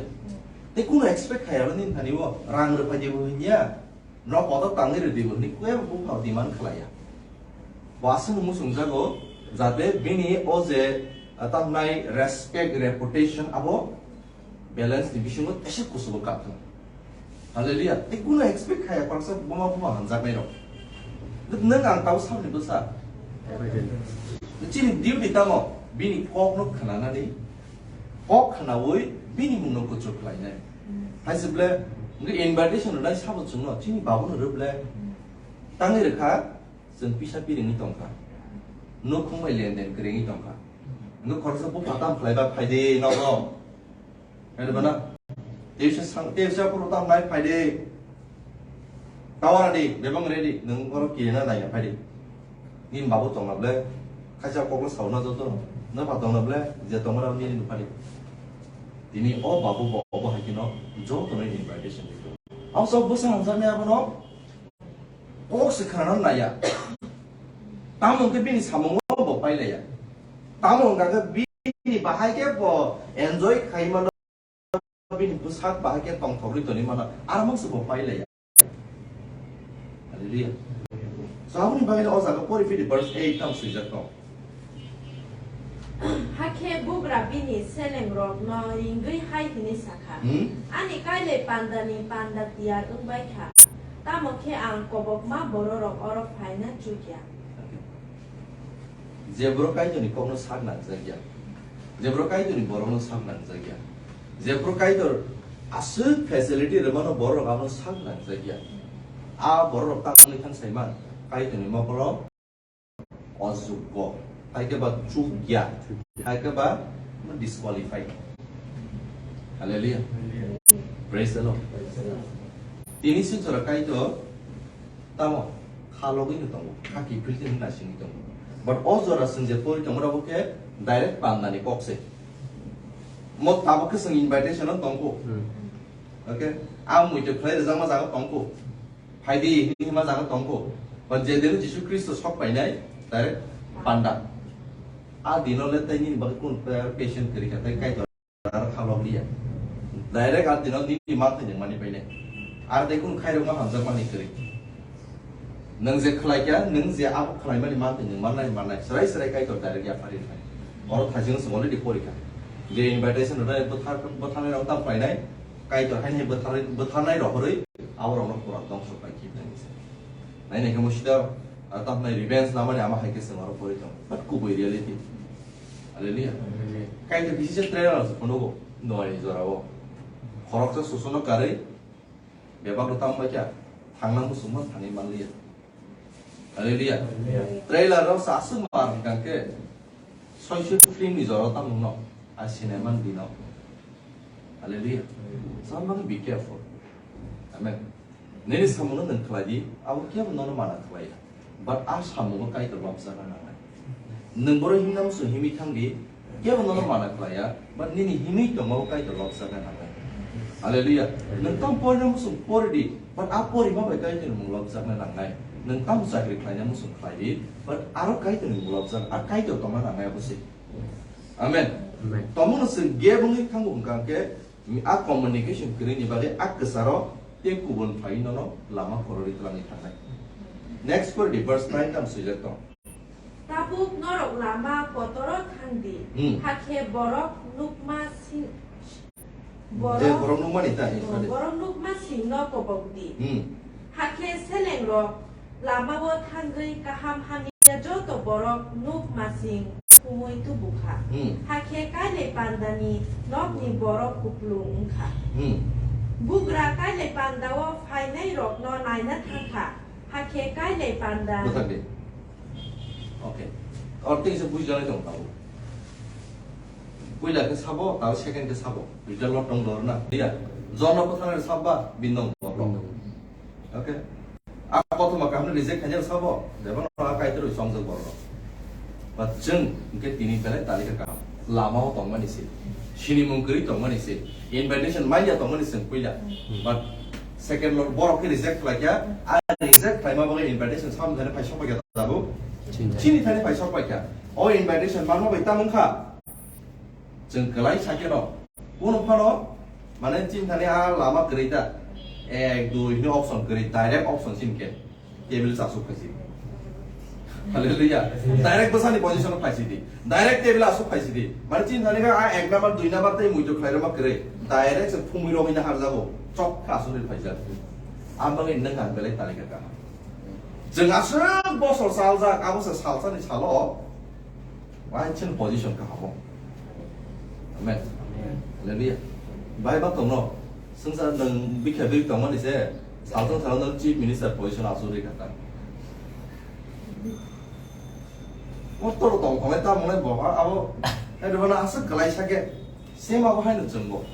Tei kuno expect khaya aro nini thani o rang rwphai dibo hinya, nok kotor tangwi rw dibo hwnwi kebo buphao demand khlaiya. Bo aswkno muchungjago jate bini o je, ah, tamnai respect, reputation abo balance ni bisingo teisa kuchugo kap thung. Hallelujah. Tei kuno expect khaya khoroksa buma buma hamjaknai rok. Nwng ang tau sabni bwsa. Chini duty tamo bini kokno khnanani, kok khnaui bini mungno kuchuk khlainai. Hai se ble, ngi invitation rwnai sabo chwngno, chini babuno rw ble. Tangwi rwkha, chwng pisa piringwi tongkha. Nukhung bai lenden kwrwngwi tongkha. Ngi khoroksa bupha tam khlaiba phaidi nogo. Ano bana, teisa sang, teisa puro tam nai phai de. Tawar di, bebang ready, nung oro kiri na nai phai de. Ni babu tong able, kaisa koklo sauna joto. Jaba tongna ble je tongmani abo nini nukhani. Tini o babu bo obo hai kheno jotono invitation ri tongo. Abo sok bwsa hamjaknai abono kok se khwnana naiya. Tamo hwnkhe bini samungo bo pailaiya. Tamo hwnkha khe bini bahai khe bo enjoy khaimano. Bini bwsak bahai khe tongthokgwi tonwi mano, aro mangsa bo pailaiya. Hallelujah. So, aboni bagwi o jaga pori phidi verse eight tamo swijak tong. Hakhe bugra bini selengrokno ringwi hai hwnwi sakha, Hmm? "Ani kailai pandani panda tiyar wng bai kha, tamo khe ang kobokma bororok oro phaina chuk ya." Jebro Kaitorni kokno sak nangjak ya. Jebro Kaitorni borokno sak nangjak ya. Jebro Kaitor aswk facility rwmano borok abono sak nangjak ya. A borok tangwi thang saiman Kaitorni mokolo ojukgo. Hai khe ba chukya. Hai khe ba disqualified. Hallelujah. Praise the Lord. Tini swijora Kaitor tamo kha logwi no tongo, kha kiphil khe wngna singwi tongo. But o jora chwng je pori tongo, abo khe direct pandani kok se. Mo tabuk khe chwng invitation o tongkho. Hmm. Okay? A muitu khlai rwjakma jaga tongkho. Phaidi hwnwi hima jaga tongkho. But je dino Jisu Khristo sok painai, direct panda. A dino le tei nini bagwi kunu patient kwrwi kha, tei Kaitor aro kha lok liya. Direct a dino nini manthai nangmani painai. Ar tei kunu khairokma hamjakmani kwrwi. Nwng je khlai kha, nwng je abo khlaimani manthai nwng mannai, mannai. Swrai swrai Kaitor direct yaphari rwnai. Oro thajingo chwng already pori kha. Je invitation rwnai, bwthar-, bwtharnai rok tamo khlainai, Kaitor haini bwthar-, bwtharnai rohorwi aborokno pura dongso khlai khibnani se. Nainai khe musida, ah, tamni revenge namani ama hai khe chwng oro pori tongo. But kubui reality. Hallelujah. Amen. Kaitor kisi se trailer se phunugo, noi jorao. Khoroksa susuno karwi, bebak rok tamo bai kha, thangna muchungma thangwi manliya. Hallelujah. Amen. Trailer rok sa aswk mar hwnkha khe, soisu film ni jorao tamo no, a cinema ni dino. Hallelujah. Amen. Somebody be careful. Amen. Nini samungno nwng khlai di, abo kebo nono mana khlai ya. But a samungo Kaitor lobjakna nangnai. Nwng borok himna muchung himwi thang di, kebo nono mana khlai ya, but nini himwi tongma bo Kaitor lobjakna nangnai. Hallelujah. Nwng tamo porina muchung pori di, but a porima bai Kaitor mung lobjakna nangnai. Nwng tamo chakri khlaina muchung khlai di, but aro Kaitor ni mung lobjak, a Kaitor tongna nangnai abo se. Amen. Amen. Tomono chwng gap wngwi thango hwnkha khe, a communication kwrwini bagwi a kwcharo tei kubun phai nono lama khoroknwi twlangwi thangnai. Next pori di, verse nine tamo swijak tong. Tabuk norok lama kotoro thang di, Hmm. hakhe borok nukma sing-, Je borok borok nukmani ta, eh, sorry. borok nukma singno kobok di. Hmm. Hakhe selengrok lamao thangwi kaham hamya joto borok nukma sing phumui tubukha. Hmm. Hakhe kailai pandani nokni borok kupulung wngkha. Hmm. Bugra kailai pandao phainairokno naina thangkha. Hakhe kailai panda. Bwthak di. Okay. Or tei se buji jalai tong tabo. Puila khe sabo, tabo second khe sabo. Result no tong dor na. Dia. Jono bwthana sabba bindong borok. Okay. A kothoma kaham reject khaina sabo. Jeba no a Kaitor songjak borok. But chwng hwnkhe tini belai talika kaham. Lama o tongmani se. Sinimung kwrwi tongmani se. Invitation manya tongmani se puila. Hmm. But second lo borok khe reject khlai kha. A reject khlaima bagwi invitation sam thani phai sok kha tabuk. Chini thani. Chini thani phai sok kha. O invitation manma bai tamung kha. Chwng kwlai sakhe no. Kuno phano, mane, chini thani a lama kwrwi ta. Ek, dui hwnwi option kwrwi, direct option chini khe. Table aswk phaisi. Hallelujah. Direct bwsani position o phaisi di. Direct table aswk phaisi di. Mane chini thani khe a ek number, dui number tei muitu khlai rwma kwrwi. Direct se phumui rogwi na harjago. Chok khe aswk ri phaijak. Ang bagwi nwng ang belai talika kaham. Chwng aswk bosor chaljak, abo se salsani salo. Wainsin position kahamo. Amen. Amen. Hallelujah. Bai ba tongno. Sengsa nang bikha bik tongmani se. Saltong saltong chief minister position asuri kata. Motor tong tong ta mone boha abo. Hai dona aswk kalai sake. Same abo haino chwngbo.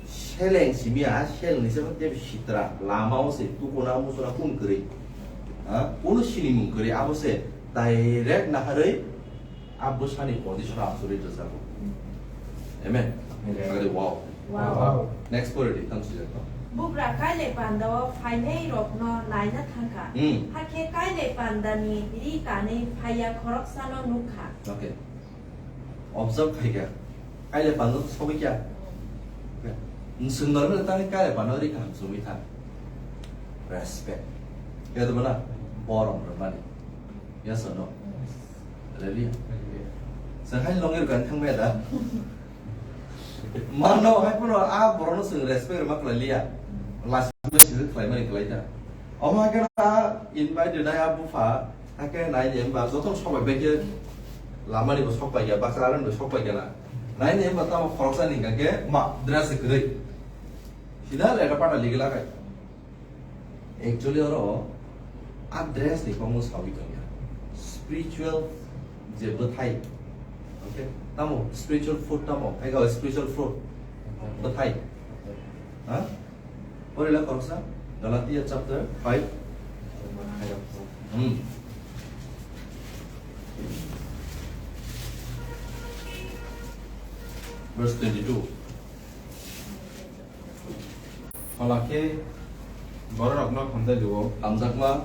Seleng simi a seleng ni sabo tei sitra lama o se tukuna musuna kun kwrwi. Ha? Kuno sinimung kwrwi abo se direct naharwi A bwsani position o aswrwi rwjago. Amen. Amen. Agadi wow. Wow. Next pori di, tamo swijak no. Bugra kailai pandao phainai rokno naina thangkha. Hmm. Hakhe kailai pandani ri kanwi phaiya khoroksano nukha. Okay. Observe khaikha. Kailai panda sogwi kya? Nwswng normani tangwi kailai panda ri kaham chumwi thang. Respect. Kaya to bana? Borom rwmani. Yes or no? Hallelujah. Chwng hai longir kan thangmaya da? Mano hai phano a borokno chwng respect rwma kwlai liya. Lasi masi khlaimani kwlai ta. Omo hai khe a invite rwnai a bupha, hakhe nai ni hwnba joto sok bai bai khe lamani bo sok pai ya, baksa aroni bo sok pai ya na. Nai ni hwnba tamo khoroksa ni hwnka khe ma dress se kwrwi. Sida leta pata ligi lagai. Actually oro a dress ni kokno sawi tongya. Spiritual je bwthai. Okay? Tamo spiritual food tamo. Hai ga spiritual food. Bwthai. Ha? Pori la khoroksa. Galatia chapter five. Hmm. Verse twenty-two. Phola khe bororokno hamjak rwo. Hamjakma.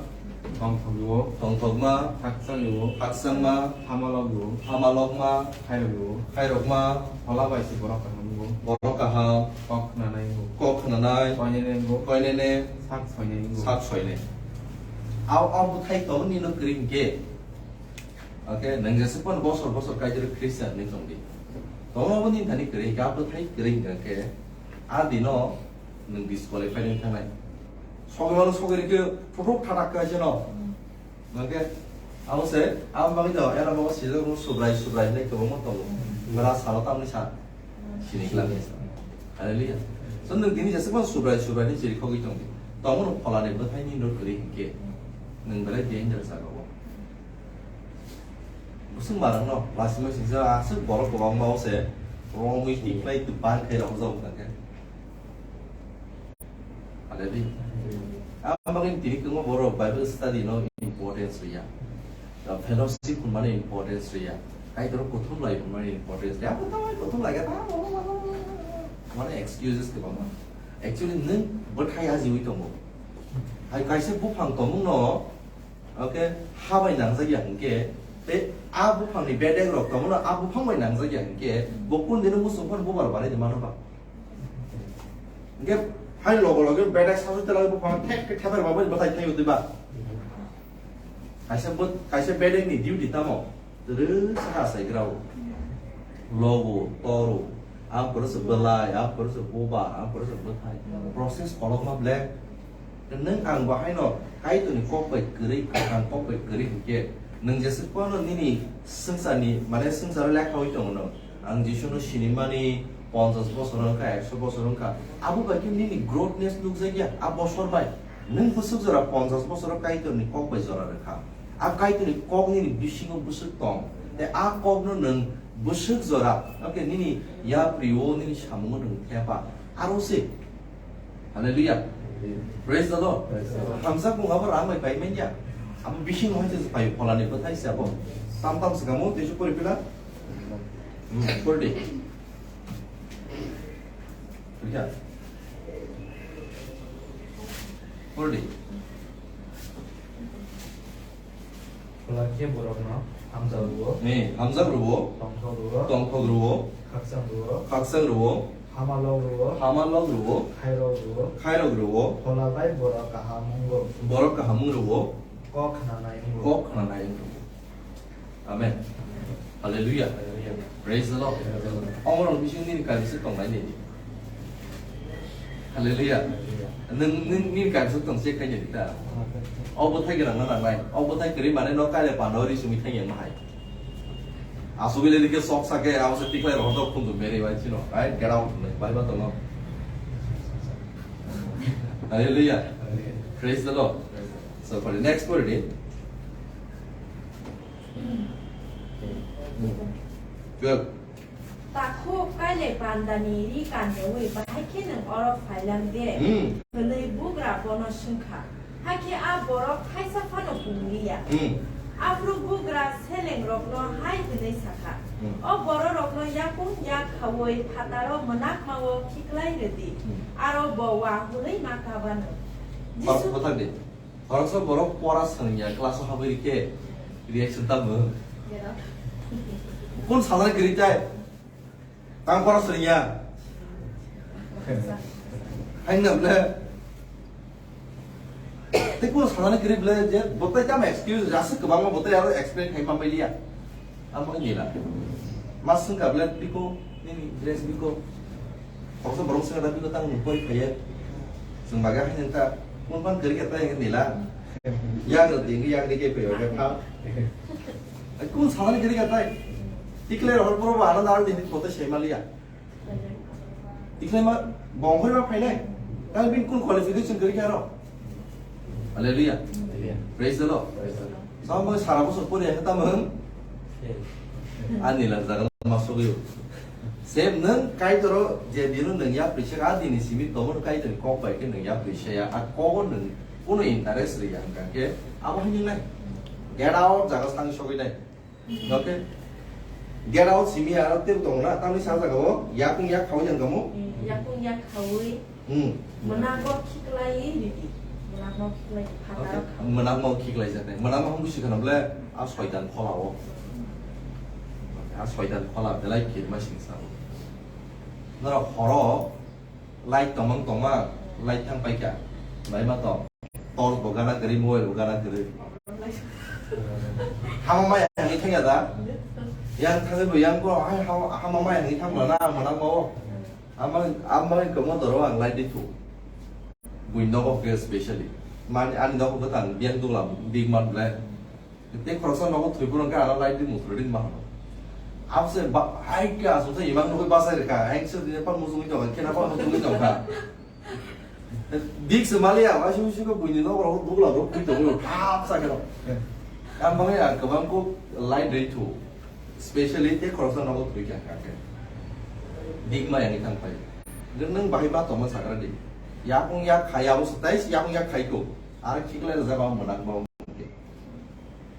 Tongthok rwo. Tongthokma. Khakchang rwo. Khakchangma. Hamalok rwo. Hamalokma. Khairok rwo. Khairokma. Phola bai se borok kaham wngo. Borok kaham. Kok khnanai wngo. Kok khnanai. Koinene wngo. Koinene. Sak soinai wngo. Sak soinai. Au, au bwthai tongni no kwrwi hinkhe. Okay, nang jesa pon bosor bosor Kaitor Christian ni tongdi. Tongma bo ni thani kwrwi, ga bwthai kwrwi hingka khe, a dino nwng disqualify wng thangnai. Sogwi mano sogwi rikhe, thuthuk thatak khe seno. Hingke, abo se, abo bagwi do, era bago sijak rok subrai, subrai hinwi kwbangma tongo. Mera salo tamni sa, sini khlangni sa. Hallelujah. So, nwng tini jesa pon subrai, subrai hinwi chiri khogwi tongdi. Tongmo no pholani bwthai ni no kwrwi hinkhe, nwng belai danger jaga o. Bwswk manang no, lasima singsa aswk borok kwbangma o se romwi tikhlai twpan khe rok jok tang khe. Hallelujah. Ang bagwi tini kwbangma borok Bible study no importance rwya. Fellowship hwnmani importance rwya. Kaitor kuthum lai hwnmani importance rwya. Ang kuthum lai, kuthum lai khe ta mane excuses kwbangma. Actually nwng bwthai ajiwi tongo. Hai kaisa buphang tongmung no Okay, ha bai nangjak ya hinkhe, tei a buphang ni bedek rok tongmano a buphang bai nangjak ya hinkhe, bo kundino muchung phano bubar banai de mano ba? Hinkhe hai logo loge bedek sasu tela buphang thek thek thepar ba bai bwthai thai udi ba? Kaisa bo, kaisa bedek ni duty tamo? Rwsa asai grao. Logo, toro, ang pore se belai, ang pore se bubar, ang pore se bwthai. Process kolokma black. Nwng ang bahaino Kaitorni kok bai kwrwi, ang kok bai kwrwi hinkhe, nwng jesa phano nini swngcharni, mane swngcharo lekhawi tongo nwng. Ang Jisuno sinimani ponchash bosor wngkha, ekso bosor wngkha. Abo bai khe nini growthness nukjakya, a bosor bai. Nwng bwswk jora ponchash bosoro Kaitorni kok bai jora rwkha. A Kaitorni kok nini bisingo bwswk tong. Tei a kokno nwng bwswk jora, okay, nini yapri-o, nini samungo nwng thepa. Aro se. Hallelujah. Praise the Lord. Praise the Lord. Hamjak mung abo rang bai pai manya. Abo bising hai se pai pholani bwthai se abo. Tam tam se kamo tei se pori pila. Hmm, pori di. Pori di. Pori di. Phola khe borokno hamjak rwo. Ni, hamjak rwo. Tongthok rwo. Tongthok rwo. Khakchang rwo. Khakchang rwo. Hamalok rwo. Hamalok rwo. Khairok rwo. Khairok rwo. Phola bai borok kaham wngo. Borok kaham wngo rwo. Kok khnanai wngo. Kok khnanai wngo. Amen. Hallelujah. Hallelujah. Praise the Lord. Praise the Lord. Omo rok bising nini kaisa tongnai nini. Hallelujah. Hallelujah. Nung, nung, nini kaisa tong se khaini ta. O bwthai gwnang na nangnai. O bwthai kwrwi mane no kale pano ri sumi thangya ma hai. Asugile dike sok sake, abo se tiklai rohor dok khundu mere bai chino. Right? Get out. Bai ba tongo. Hallelujah. Praise the Lord. So for the next word, eh? Twelve. Takhuk kailai pandani ri kanyaui bahai khe nwng oro phailang de? Hmm. Hwnwi bugra bono swngkha. Hakhe a borok thaisa phano pungliya. Hmm. Aphuru bugra selengrokno hai hwnwi sa kha, Hmm. O bororokno yakung yak khaui phataro mwnakmao khiklai rw di, Hmm. Aro bo wa hwnwi ma kabano. Jisu Kothar di. Khoroksa borok pora swrwngya class-o habwi rikhe reaction tamo? Kung sanani kwrwi tai? Tang pora swrwngya. Haino ble. Tei kung sanani kwrwi ble je bo tai tamo excuse aswk kwbangma bo tai aro explain khai manbai liya. Amo nila. Mas swngkha ble biko, nini dress biko. Khoroksa borok swngkha da biko tang nung pori khaiya. Chwng bagwi haino ta kung phan kwrwi khe tai nila. Yang rw di, yang rw khe phaio khe pha. Kung sanani kwrwi khe tai. Tikle rohor poro ba ano nal dini kote se maliya. Tikle ma bong hori ma phainai. Tang bin kung qualification kwrwi khe aro. Hallelujah. Hallelujah. Praise the Lord. Praise the Lord. Sama sara bosor pori ya tamo hwn. Ani lang jaga ma sogwi. Same nwng Kaitor je dino nwng yapri se a dini simi tomo Kaitor ni kok bai khe nwng yapri se ya a kogo nwng kuno interest ri ya hwnkha khe abo hwnwi nai. Get out jaga sang sogwi nai. Okay. Get out simi aro tei tong na tamni sa jaga o yakung yak khawi yang kamo. Yakung yak khawi. Hmm. Mwnakno khiklai ridi. Mwnakno khiklai phataro kha. Mwnakno khiklai jaknai. Mwnakno hwn busi khana ble a soitan phola o. A soitan phola belai kirma singsa o. Norok horo light tongmang tongma light thang paikha. Bai ma tong. Torch bo gana kwrwi, mobile bo gana kwrwi. Hama maya hwnwi thangya da? Yang thangwi bo yang ko hai hama, hama maya hwnwi thang mano na mwnakma o. Ama, ama wngkha motoro ang light di thu. Buini nogo khe specially. Mani ani nogo bwtang biyang duglam big man ble. Tei khoroksa nogo thwi phuru hwnkhe ano light di muthro di ma hwno. Abse ba, hai khe aswk se imang nugwi bachai rwkha. Ang se dine pan muchungwi tongkha, khena pan muchungwi tongkha. Big se maliya, waisi waisi khe buini nogo rok duglam rok thwi tongwi thap sa khe rok. Ang bagwi ang kwbang kuk light di thu. Specially tei khoroksa nogo thwi kha kha khe. Big ma yang thang phai. Nwng, nwng bahai ba tongma sakra di. Yakung yak khai abo se tai yakung yak khai ko. Ar khiklai rwjak abo mwnakma o.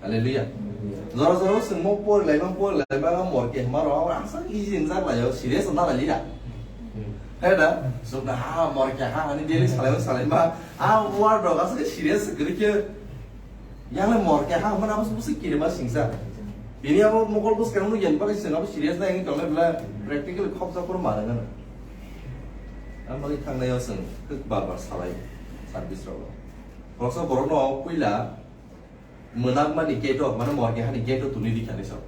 Hallelujah. Jora jora swngmo porilaima porilaima mor kehma rok aswk easy wngjak laio serious wngna lailiya. Hai da? Swkda ha mor keha hani daily salaima salaima a word rok aswk serious kwrwi khe. Yang le mor keha hwnmani abo se bwswk kirima singsa. Bini abo mokol bwskang nukya ni bagwi chwng abo serious nai wngwi tongnai bwle practically khopsa phuru manwi gana. Ang bagwi thangnai o chwng kwk bar bar salai service rogo. Khoroksa borokno puila mwnakmani gate o, mane mor kehani gate o tuni rikha ni sok.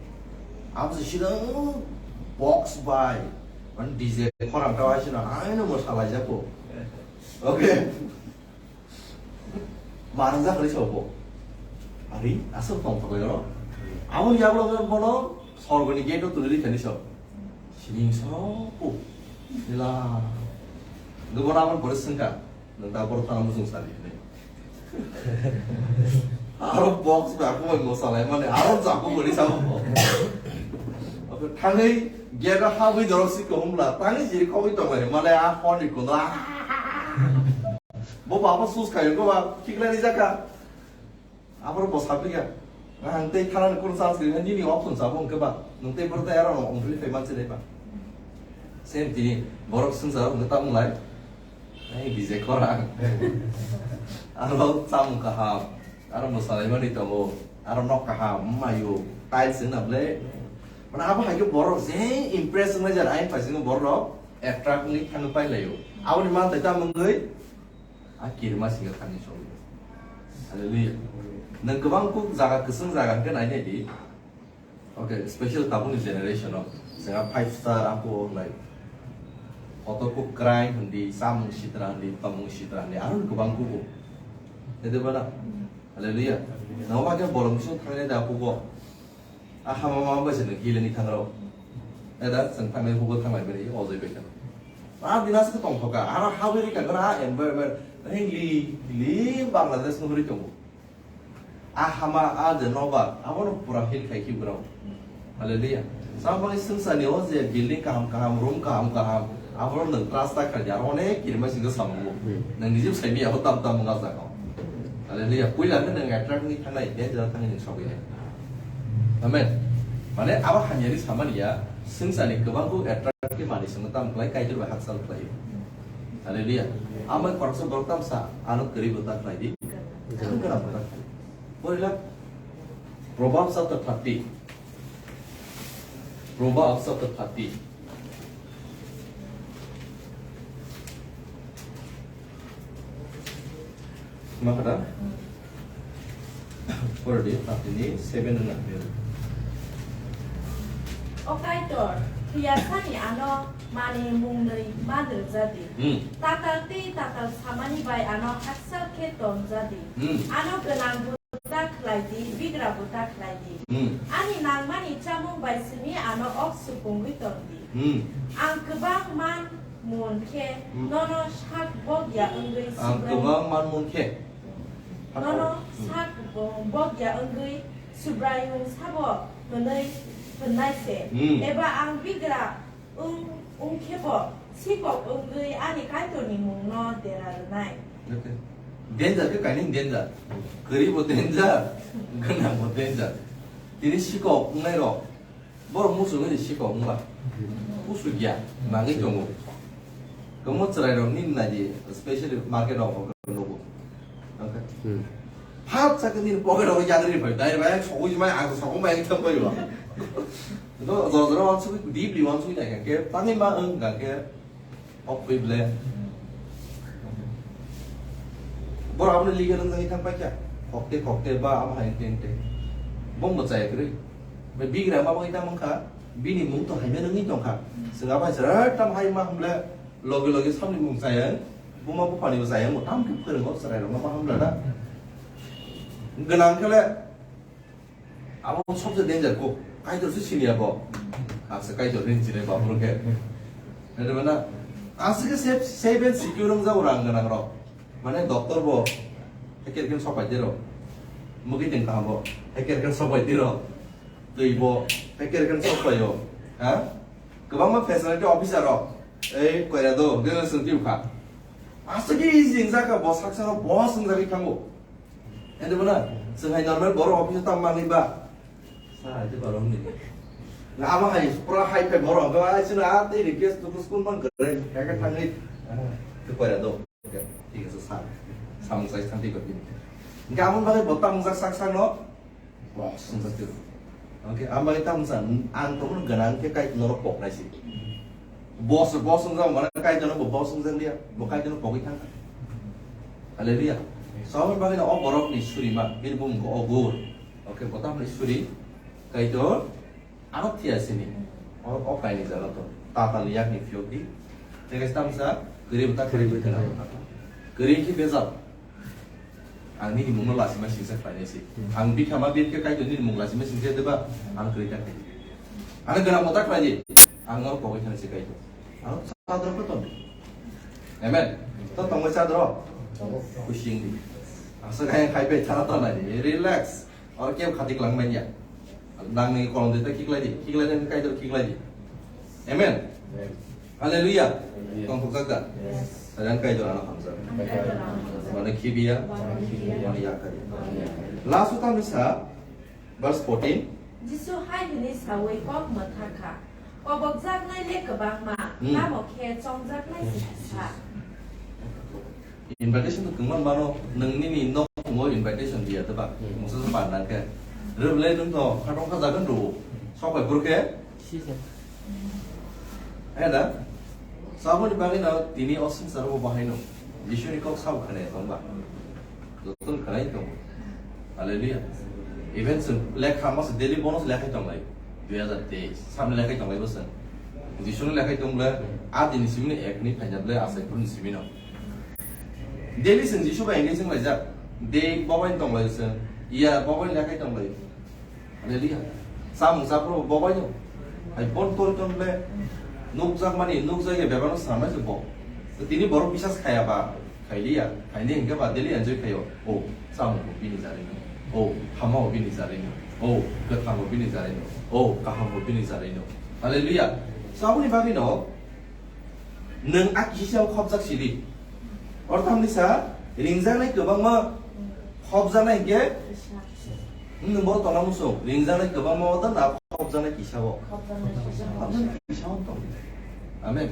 Abo se sida box bai, mane D J khorang tawai sino, aino mo salai jako. Okay. Marang jak ri sok bo. Ari, asok tong thok yo. Abo yagulo bono sorgoni gate o tuni rikha ni sok. Sining sok po. Nila. Gubon abon pore sengka. Nang ta borok thangna muchung sadi hinwi. Aro box ba kumui mosalai mani aro jaku bwrwi sabo bo. Oke, thangwi gate o habwi dorok si kuhum bla tangwi jiri kogwi tonglai mane a hor ni kundo. Bo baba sus khayo ko ba khiklai rijak kha. Aboro bo saphika. Ang tei thanani kunu chance gwnang nini option sabo hwnkhe ba. Nwng tei borok tei aro ongphili phai manse dai ba. Same tini borok swngsa hwnkhe ta wnglai. Ai, D J khorang. Aro chamung kaham. Aro mwsalaimani tongo. Aro nok kaham, mayo, tiles wngna ble. Mane abo hai khe borok je impress wngnai jani, ayang phaisingno borok rok attract wngwi thangwi pailaio. Aboni manthai tamo wngwi a kirima singha thangwi sogwi. Hallelujah. Nwng kwbang kuk jaga, kwchwng jaga hwnkhe nai nai di. Okay, special tabukni generation o chwngha five star apo like kotor kuk crime hindi, samung sitra hindi, tomung sitra hindi, aro kwbang kugo. Tede bana? Hallelujah. Nangma khe bolong bising thangnai da kugo. A hama ma bai se hileni thangrao. Eda chwng thangnai kugo thanglai bini ojoi bai kha. A bina se tongthoka, aro habiri ka gra environment. Hei li, li Bangladesh no hori tongo. A hama, a je nobar, abono pura heal khai khi borok. Hallelujah. Samani swngcharni o je building kaham kaham, room kaham kaham, abono nwng trust ta khaidi, aro onek kirima singsa samungo. Hmm. Nwng nijib saimi abo tam tam wngajak o. Hallelujah. Puila khe nwng attract wngwi thangnai, danger thangwi nwng sogwi nai. Amen. Mane abo hamyani samani ya, swngcharni kwbangkuk attract khe manwi chwngno tamo khlai, Kaitor bai hakchal khlaio. Hallelujah. Amo khoroksa borok tamsa ano kwrwi bo ta khlai di. Kwrwi bo ta khlai. Porila Proverbs chapter thirty. Proverbs chapter thirty. Ma kata? Pore di, thirty ni seven wngna khe. O Kaitor, thwiyasani ano manwi mungnwi ma rwjadi. Hmm. Tatal tei tatal samani bai ano hakchal khe tonjadi. Hmm. Ano gwnang bo ta khlai di, bigra bo ta khlai di. Hmm. Ani nangmani chamung bai simi ano ok supungwi tong di. Hmm. Ang kwbang man mun khe Hmm. nono sak bokya wngwi Ang Subraiyung kwbang man mun khe. Nono Hmm. sak bo-, bokya wngwi Subraiyung sabo hwnwi hwnnai se. Hmm. Eba ang bigra wng, wng khe bo sikok wngwi ani Kaitorni mungno dera rwnai. Okay. Danger khe kainwi danger. Kwrwi bo danger, gwnang bo danger. Tini sikok wngnai rok. Borok muchungwi sikok wngba. Kusu gya, nangwi tongo. Kwmo chwrai rok nini naidi, specially market rok nugo. Okay. Hmm. Hap chakhe nini pocket rok yagri phai, dai bai sogwi mai, ang sogwi mai thang bai ba. No, jora jora wansugwi, deeply wansugwi nai khe, tangwi ma wng kha khe, ok, bai ble. Borok abono legal wng jagwi thang pai kha, khokte khokte ba amo hai teng teng. Bombo chaya kwrwi. Bai bigra ma bai tang wng kha, bini mung to hai mano wngwi tong kha. Chwng abo hai chwrai tam hai ma hwnle, loge loge samni mung chaya, buma buphani bo chaya, mo tam khe phwrwngo chwrai rok ma ma hwnla na. Gwnang khe le, Abo sobse danger ko. Kaitor se sini abo. Asa Kaitor ni sini ba bro ke. Nede mana? Asa ke safe, safe and secure wng jabo rang ganang rok. Mane doctor bo heker ken sopai diro. Mugi teng kaham bo heker ken sopai diro. Twi bo heker ken sopai yo. Ha? Kwbangma facility officer rok. Ei koira do, gel sung tiu kha. Asa ke easy wng jaka bo saksa rok bo sung jagwi thango. Ende bono, chwng hai normal borok office o tamo manwi ba? Sa hai te borok ni. Na abo hai, pura hai phai borok, ba ai chwng a tei request to school man kare, kaka thangwi, ah, te koira do. Thik ase, sa. Samung sai santi kor bini. Hingke amon bagwi bo tamo jak sak sak no, bo sung sak tiro. Hingke amon bagwi tamo sa, ang tongmani gwnang khe Kaitor norok poknai se. Boss, boss wng jang mane Kaitor no bo boss wng jang liya, bo Kaitor no pogwi thang kha. Hallelujah. Samung bagwi no o borok ni suri ma, bini bumung khe o gur. Okay, bo tamo ni suri, Kaitor, ano thiya sini. O, o kaini jaga to. Tatal ni yak ni phiyok di. Tei kaisa tamo sa, kwrwi bo ta kwrwi bo ta. Kwrwi khe bejal. Ang nini mungno lasima singsa khlainai se. Hmm. Ang bikha ma bikha Kaitor nini mung lasima singsa deba, ang kwrwi ta khlai. Ano gwnang bo ta khlai di. Ang no pogwi thani se Kaitor. Ano chadro ko ton. Amen. To tongwi chadro. Kusi wng di. Asa kaya khai pai thana tonai di. Relax. Oro kebo khati kwlangmani ya. Nangni kolom de ta khiklai di, khiklai di, Kaitor khiklai di. Amen. Amen. Hallelujah. Hallelujah. Tongthokjak da? Yes. Sajan Kaitor ano hamjak. Kaitor ano hamjak. Mane khibiya, mane khibiya, mane yakari. Mane yakari. Last o tamni sa, verse fourteen. Jisu hai hwnwi sawi kok mwthakha. Kobokjaknai le kwbangma, hmm, tamo khe chongjaknai se kisa. Invitation to kwbangma mano, nwng nini nok thungo invitation diya, tei ba? Hmm. Mungsa se pan nang khe. Rwble nwng to khatong kha jagan rwo. Sok bai phuru khe? Si se. He da? Saboni bagwi no tini o swngcharo bo bahai no. Jisuni kok sabo khane tong ba? Joto khane tong. Hallelujah. Even chwng lekha masa daily bonus lekhai tong lai. Dui hazar teis. Samni lekhai tong lai bo chwng. Jisuni lekhai tong le, a dini simi ni ek ni phaina ble asai phuru ni simi no. Daily chwng Jisu bai engaging laijak. Day bobai tong lai chwng. Year bobai lekhai tong lai. Hallelujah. Samung saphuru bobai no. Hai bon tor ton ble nukjak mani, nukjak ya bebak no sanai se bo. Tini borok bisas khaya ba, khailiya, khaini hingke ba daily enjoy khayo. O, samung bo bini jari no. O, hama bo bini jari no. O, kwthang bo bini jari no. O, kaham bo bini jari no. Hallelujah. Saboni bagwi no. Nwng a kisa o khopjak sidi. Orthamni sa, ringjaknai kwbangma khopjaknai hingke Nwng borok tongna muchung, ringjaknai kwbangma o da na khopjaknai kisa o. Khopjaknai kisa o. Khopjaknai kisa o tong. Amen.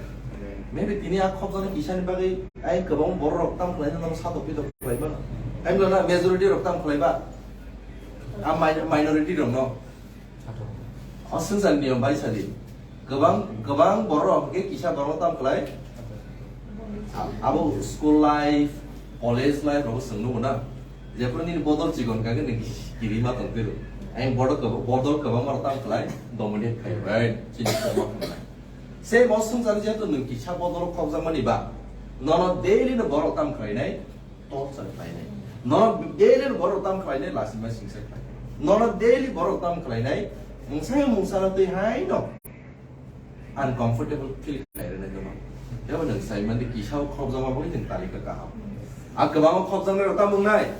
Maybe tini a khopjaknai kisa ni bagwi ai kwbang borok rok tam khlai no satok pitok khlai mano. Ai mano majority rok tam khlai ba. A min-, minority rok no. O swngchar niyom bai sadi. Kwbang, kwbang borok hwnkhe kisa borok tam khlai. A-, abo school life, college life rogo chwng nukgo na. Jephru nini bodol chikon kha khe nini kiri ma tong tiro. Ang bodol kwb-, bodol kwbangma rok tam khlai, dominate khai bai. Chini kwbangma khlai. Same o swngchar jeto nwng kisa bodol khokjakmani ba. Nono daily no borok tam khlainai. Torture khlainai. Nono daily borok tam khlainai, lasima singsa khlainai. Nono daily borok tam khlainai, mungsa mungsa no twi hai no uncomfortable feel khlai rwnai tongma. Tebo nwng sai mandi kisa o khopjakma bagwi nwng talika kaham. A kwbangma khopjaknai rok tamo wngnai.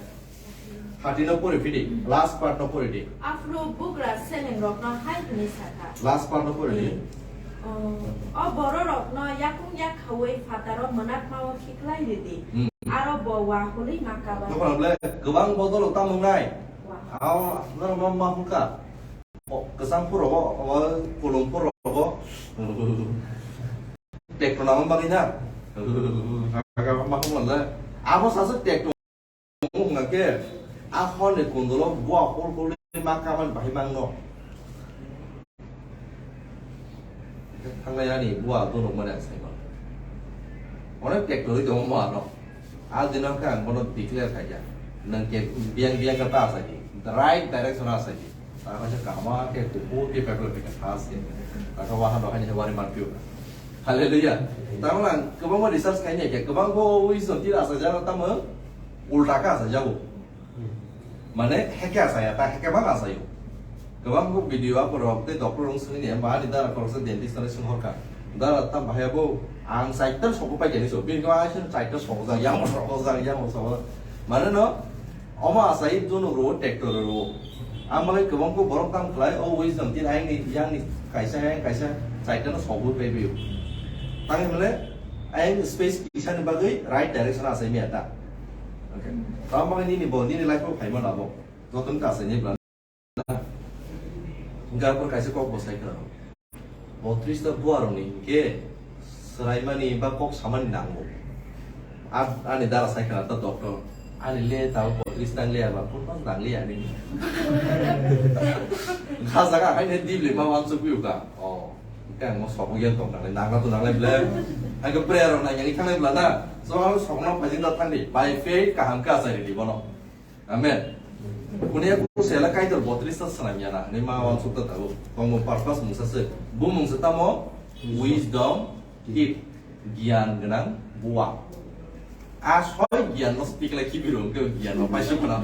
Thirty no pori phidi, last part no pori di. Aphuru bugra seleng rokno hai hwnwi sakha. Last part no pori di. Hmm. O, o bororokno yakung yak khaui phataro mwnakmao khiklai ridi. Hmm. Aro bo wa hwnwi ma kaba. Nokha ble kwbang bodol tamo wngnai. Wa. Ao norok ma ma hwnka. O, kwchang phur rogo, o, kulum phur rogo. Tekto nangma bagwi na. Aga ma hwnla. Abo sasa tekto. Wngkha khe, a horni kundulok bua hol hol ma kaban bahai mangno. Thangnai ani bua dono mane ang saimano. Onek tractor ri tongo mo ano. A dino khe ang bono declare khaikha. Nang khe biyang biyang khe ta asai di. The right direction asai di. Ta kaisa kaham khe kuphur khe paper khe thas khe. Ta khe waha no haini wari man piyo. Hallelujah. Tamo ang kwbangma research khaini khe kwbang bo wi son tira asai jana tamo ulta khe asai jago. Mane heke asaya ta heke bang asayo. Kwbang bo video aporok tei doctor rok swngni ba ani dara khoroksa dentist no swng horkha. Dara tam bahai bo ang chaita sogo pai kani so. Bini khe aisa chaita sogo jak yang sogo jak yang sogo. Mane no omo asai jono ro tractor ro. Ang bagwi kwbang bo borok tam khlai o wisdom tin ayang ni yang ni kaisa yang kaisa chaita no sogo pai bio. Tang mane ayang space kisa ni bagwi right direction asai miya ta. Okay. Tamo bagwi nini bo, nini life o phaima labo. Joto ni kasai ni plan. Hingke arpor kaisa kok bo sai khna. Botris ta bua rok ni hingke swraimani ba kok samani nango. A-, ani dara sai khna ta doctor. Ani le ta botris tang le ba kun pas dang le ani. Kha jaga hai ne dibli ma wan chuk piu ka. Oh. Hingke ang mo sobo yen tong nang le nang tu nang le ble. Hingke prayer rok nang yang thang le bla na. So ang sok no phajin ta thang di. By faith kaham ka sai di bono. Amen. Kuni aku sela kaitor botris ta sanam yana. Ni ma wan sukta tabu. Komo purpose mungsa se. Bu mungsa tamo wisdom gift. Giyan gwnang bua. A soi giyan no speak like kibiro ke giyan no paisa mana.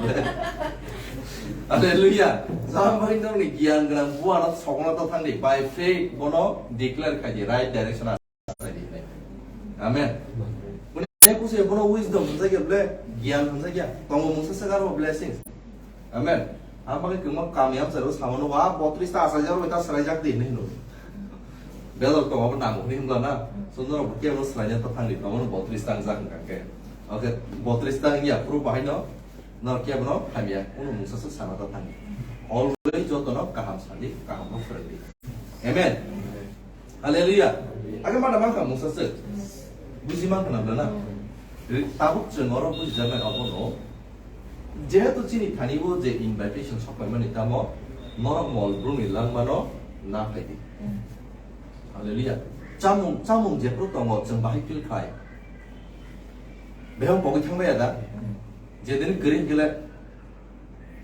Hallelujah. Jam bari no ni giyan gwnang bua no sokna ta thang di. By faith bono declare khai di right direction. Amen. Kuni aku se bono wisdom hwnjak ya ble, giyan hwnjak ya. Tongo mungsa se garo blessings. Amen. Ang bagwi kwma kami ang sero samano wa botris ta asai jaro ta srai jak di hinwi hino. Bedor tongo bo nango hinwi himla na. So norok bo kebo srai ta thang di tongo botris tang jak hingka khe. Okay, botris tang ya pro bahai no. Norok kebo no hamya kuno mungsa se sana ta thang di. Always joto no kaham sadi, kaham no phrwng di. Amen. Hallelujah. Age mana mankha mungsa se. Buji mankha na bla na. Ri-, tabuk chwng oro bujijaknai obono. Jehetu chini thani o je invitation sokpaimani tamo norok mol brumni langmano na phaidi. Hallelujah. Chamung, chamung jephru tongo chwng bahai feel khai. Beham pogwi thangbai ya da? Jedini kwrwi hwnkhe le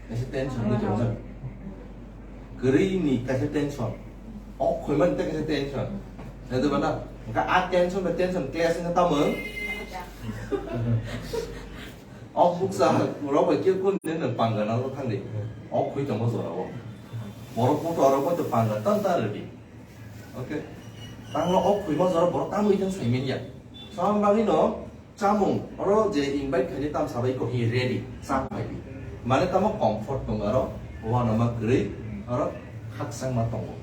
kaisa tension ni tongsa. Kwrwi ni kaisa tension. O khoimani tei kaisa tension. Nai diba na? Hwnkhe a tension bai tension clash wngkha tamo? O buksa rok bai khe kun ni nwng pangana rok thangdi. O khoi tongo jora o. Borok kotor rok bai to panga tan ta rwdi. Okay. Tanglo o khoi ma jora borok tamwi thang sai manya. Sam bagwi no Chamung, oro je invite khaini tamsa bai kok hi ready, cha phai di. Mane tamo comfort tongo aro, uanama kwrwi, oro khakchangma tongo.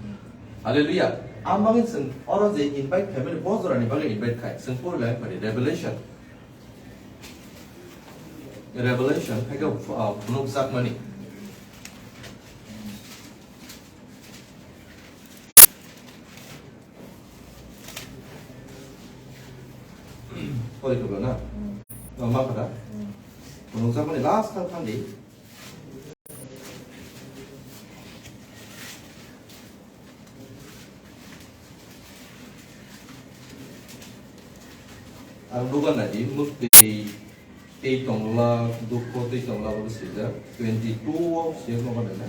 Hallelujah. Amagwi chwng oro je invite khaimani bo jorani bagwi invite khai, chwng pori lai phai di, Revelation. Revelation, khaikhe, uh, phunukjakmani. Pori khobla na? Hmm. Oh, ma kha da? Hmm. Nung chapmani last thang thang di. Ang dugan na di, muk tei, tei tongla, dukho tei tongla, bo sijak. Twenty two o sijak no ba na?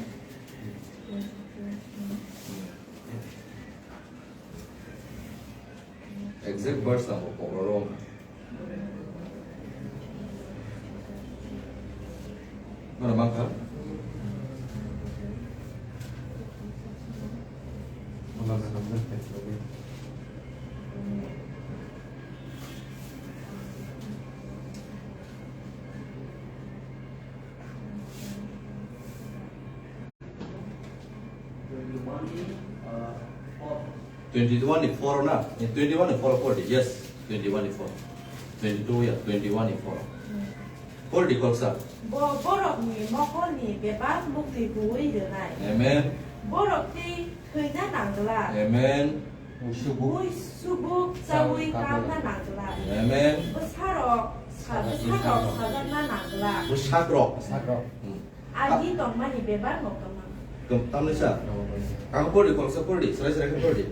Exact verse ang bo pokro ro. Mana mangkha? Twenty one ni four na? Eh, twenty one ni four pori di. Yes, twenty one ni four. Twenty two ya, twenty one ni four. Pori di koksa. Bo borokni mokolni bebak muktwi huwi rwnai. Amen. Borok tei thwina nangla. Amen. Muisubuk. Muisubuk chawi kapna nangla. Amen. Bwsarok sa-, bwsarok sajakna nangla. Bwsakrok. Bwsakrok. Hmm. Agi tongmani bebak no kwmang. Kwm-, tamni sa? Ang pori, koksa pori, serai serai khe pori.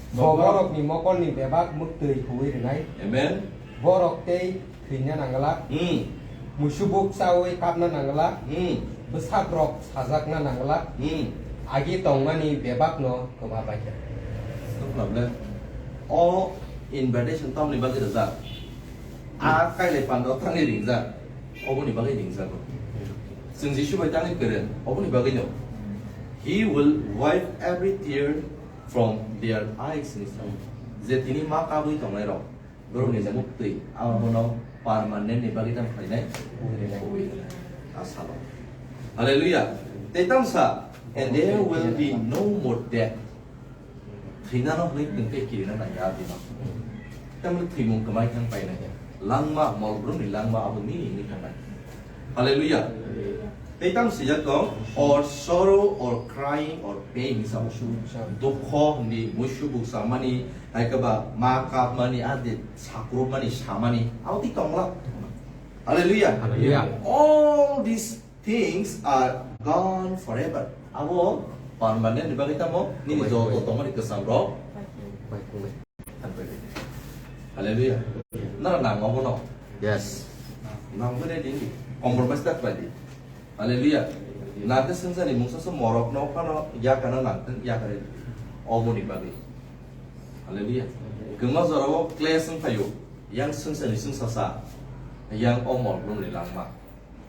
Bo borokni mokolni bebak muktwi huwi rwnai. Amen. Borok tei thwina nangla. Hmm. Muisubuk chawi kapna nangla. Hmm. Bwsakrok sajakna nangla. Hmm. Agi tongmani bebak no kwma bai khe. Problem. O invitation tamni bagwi rwjak. A kailai panda thangwi ringjak. Oboni bagwi ringjago. Chwng Jisu bai tangwi kwrwng, oboni bagwino. He will wipe every tear from their eyes, hinwi sao. Je tini ma kabwi tongnai rok, borokni muktwi, abono permanent ni bagwi tang khlainai. A salo. Hallelujah. Tei tang sa, "And there will be no more death." Thwinano hwnwi tongkhe kirina nangya bino. Tamni thwimung kwmai thang painai. Langma, molbrumni langma abo nini hwnwi thangnai. Hallelujah. Tei tamo swijak tong, "Or sorrow, or crying, or pain," hinwi sao. Dukho hwnwi, muisubuk samani, hai khe ba ma kapmani, adi sakrupmani, samani, abo twi tongla. Hallelujah. Hallelujah. All these things are gone forever. Abo permanent ni bagwi tamo nini joto tongmani kwcham rok. Hallelujah. Nara nang obo no? Yes. Nang bene dini. Compromise tak bai di. Hallelujah. Nang ke sengsa ni mungsa se morok no phano yakana nang teng yakare. Obo ni bagwi. Hallelujah. Kwma jorao clash wng phaio. Yang sengsa ni sengsa sa. Yang o mol brum ni langma.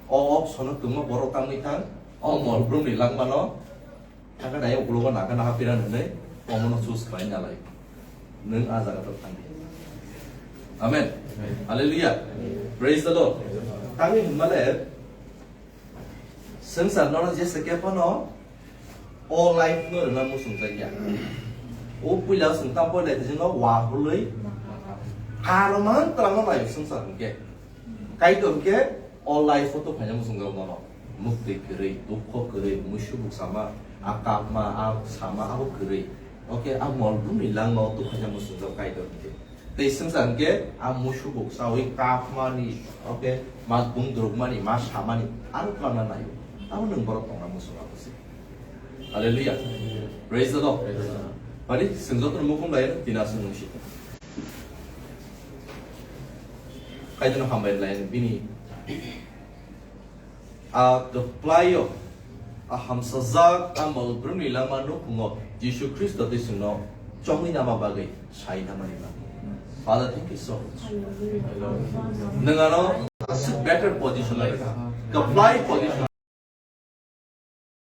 O option o kwma borok tangwi thang, o mol brumni langmano, thangkhe dai uklogo nangkhe naha piran hwnwi, omono choose khlai nalai. Nwng a jaga tong thang di. Amen. Hallelujah. Praise the Lord. Tangwi hwnmale, swngchar nono jesa khe phano, O life no rwna muchungjakya. O puila chwng tamo poila twijingno wa hului. Aro man twlangno naio swngchar hwnkhe. Kaitor hwnkhe o life o tubuphaina muchungjak nono. Muktwi kwrwi, dukho kwrwi, muisubuk sama, a kapma, a sama, abo kwrwi. Oke, a mol bumni langma o tubuphaina muchungjak Kaitor hwnkhe. Tei swngchar hwnkhe a muisubuk chawi kapmani, oke, ma bung drukmani, ma samani, aro twlangna naio. Abo nwng borok tongna muchungo abo se. Hallelujah. Praise the Lord. Praise the Lord. Bari, chwng jotono mukhung bai tina chwng nung si. Kaitorno hambai lai bini. A kwplaio, a hamsajak, a mol brumni langma nukhungo Jisu Khristo tei chwngno chongwi nama bagwi sai namani bagwi. Father, thank you so much. Nwng ano aswk better position o rwkha. Kwplai position.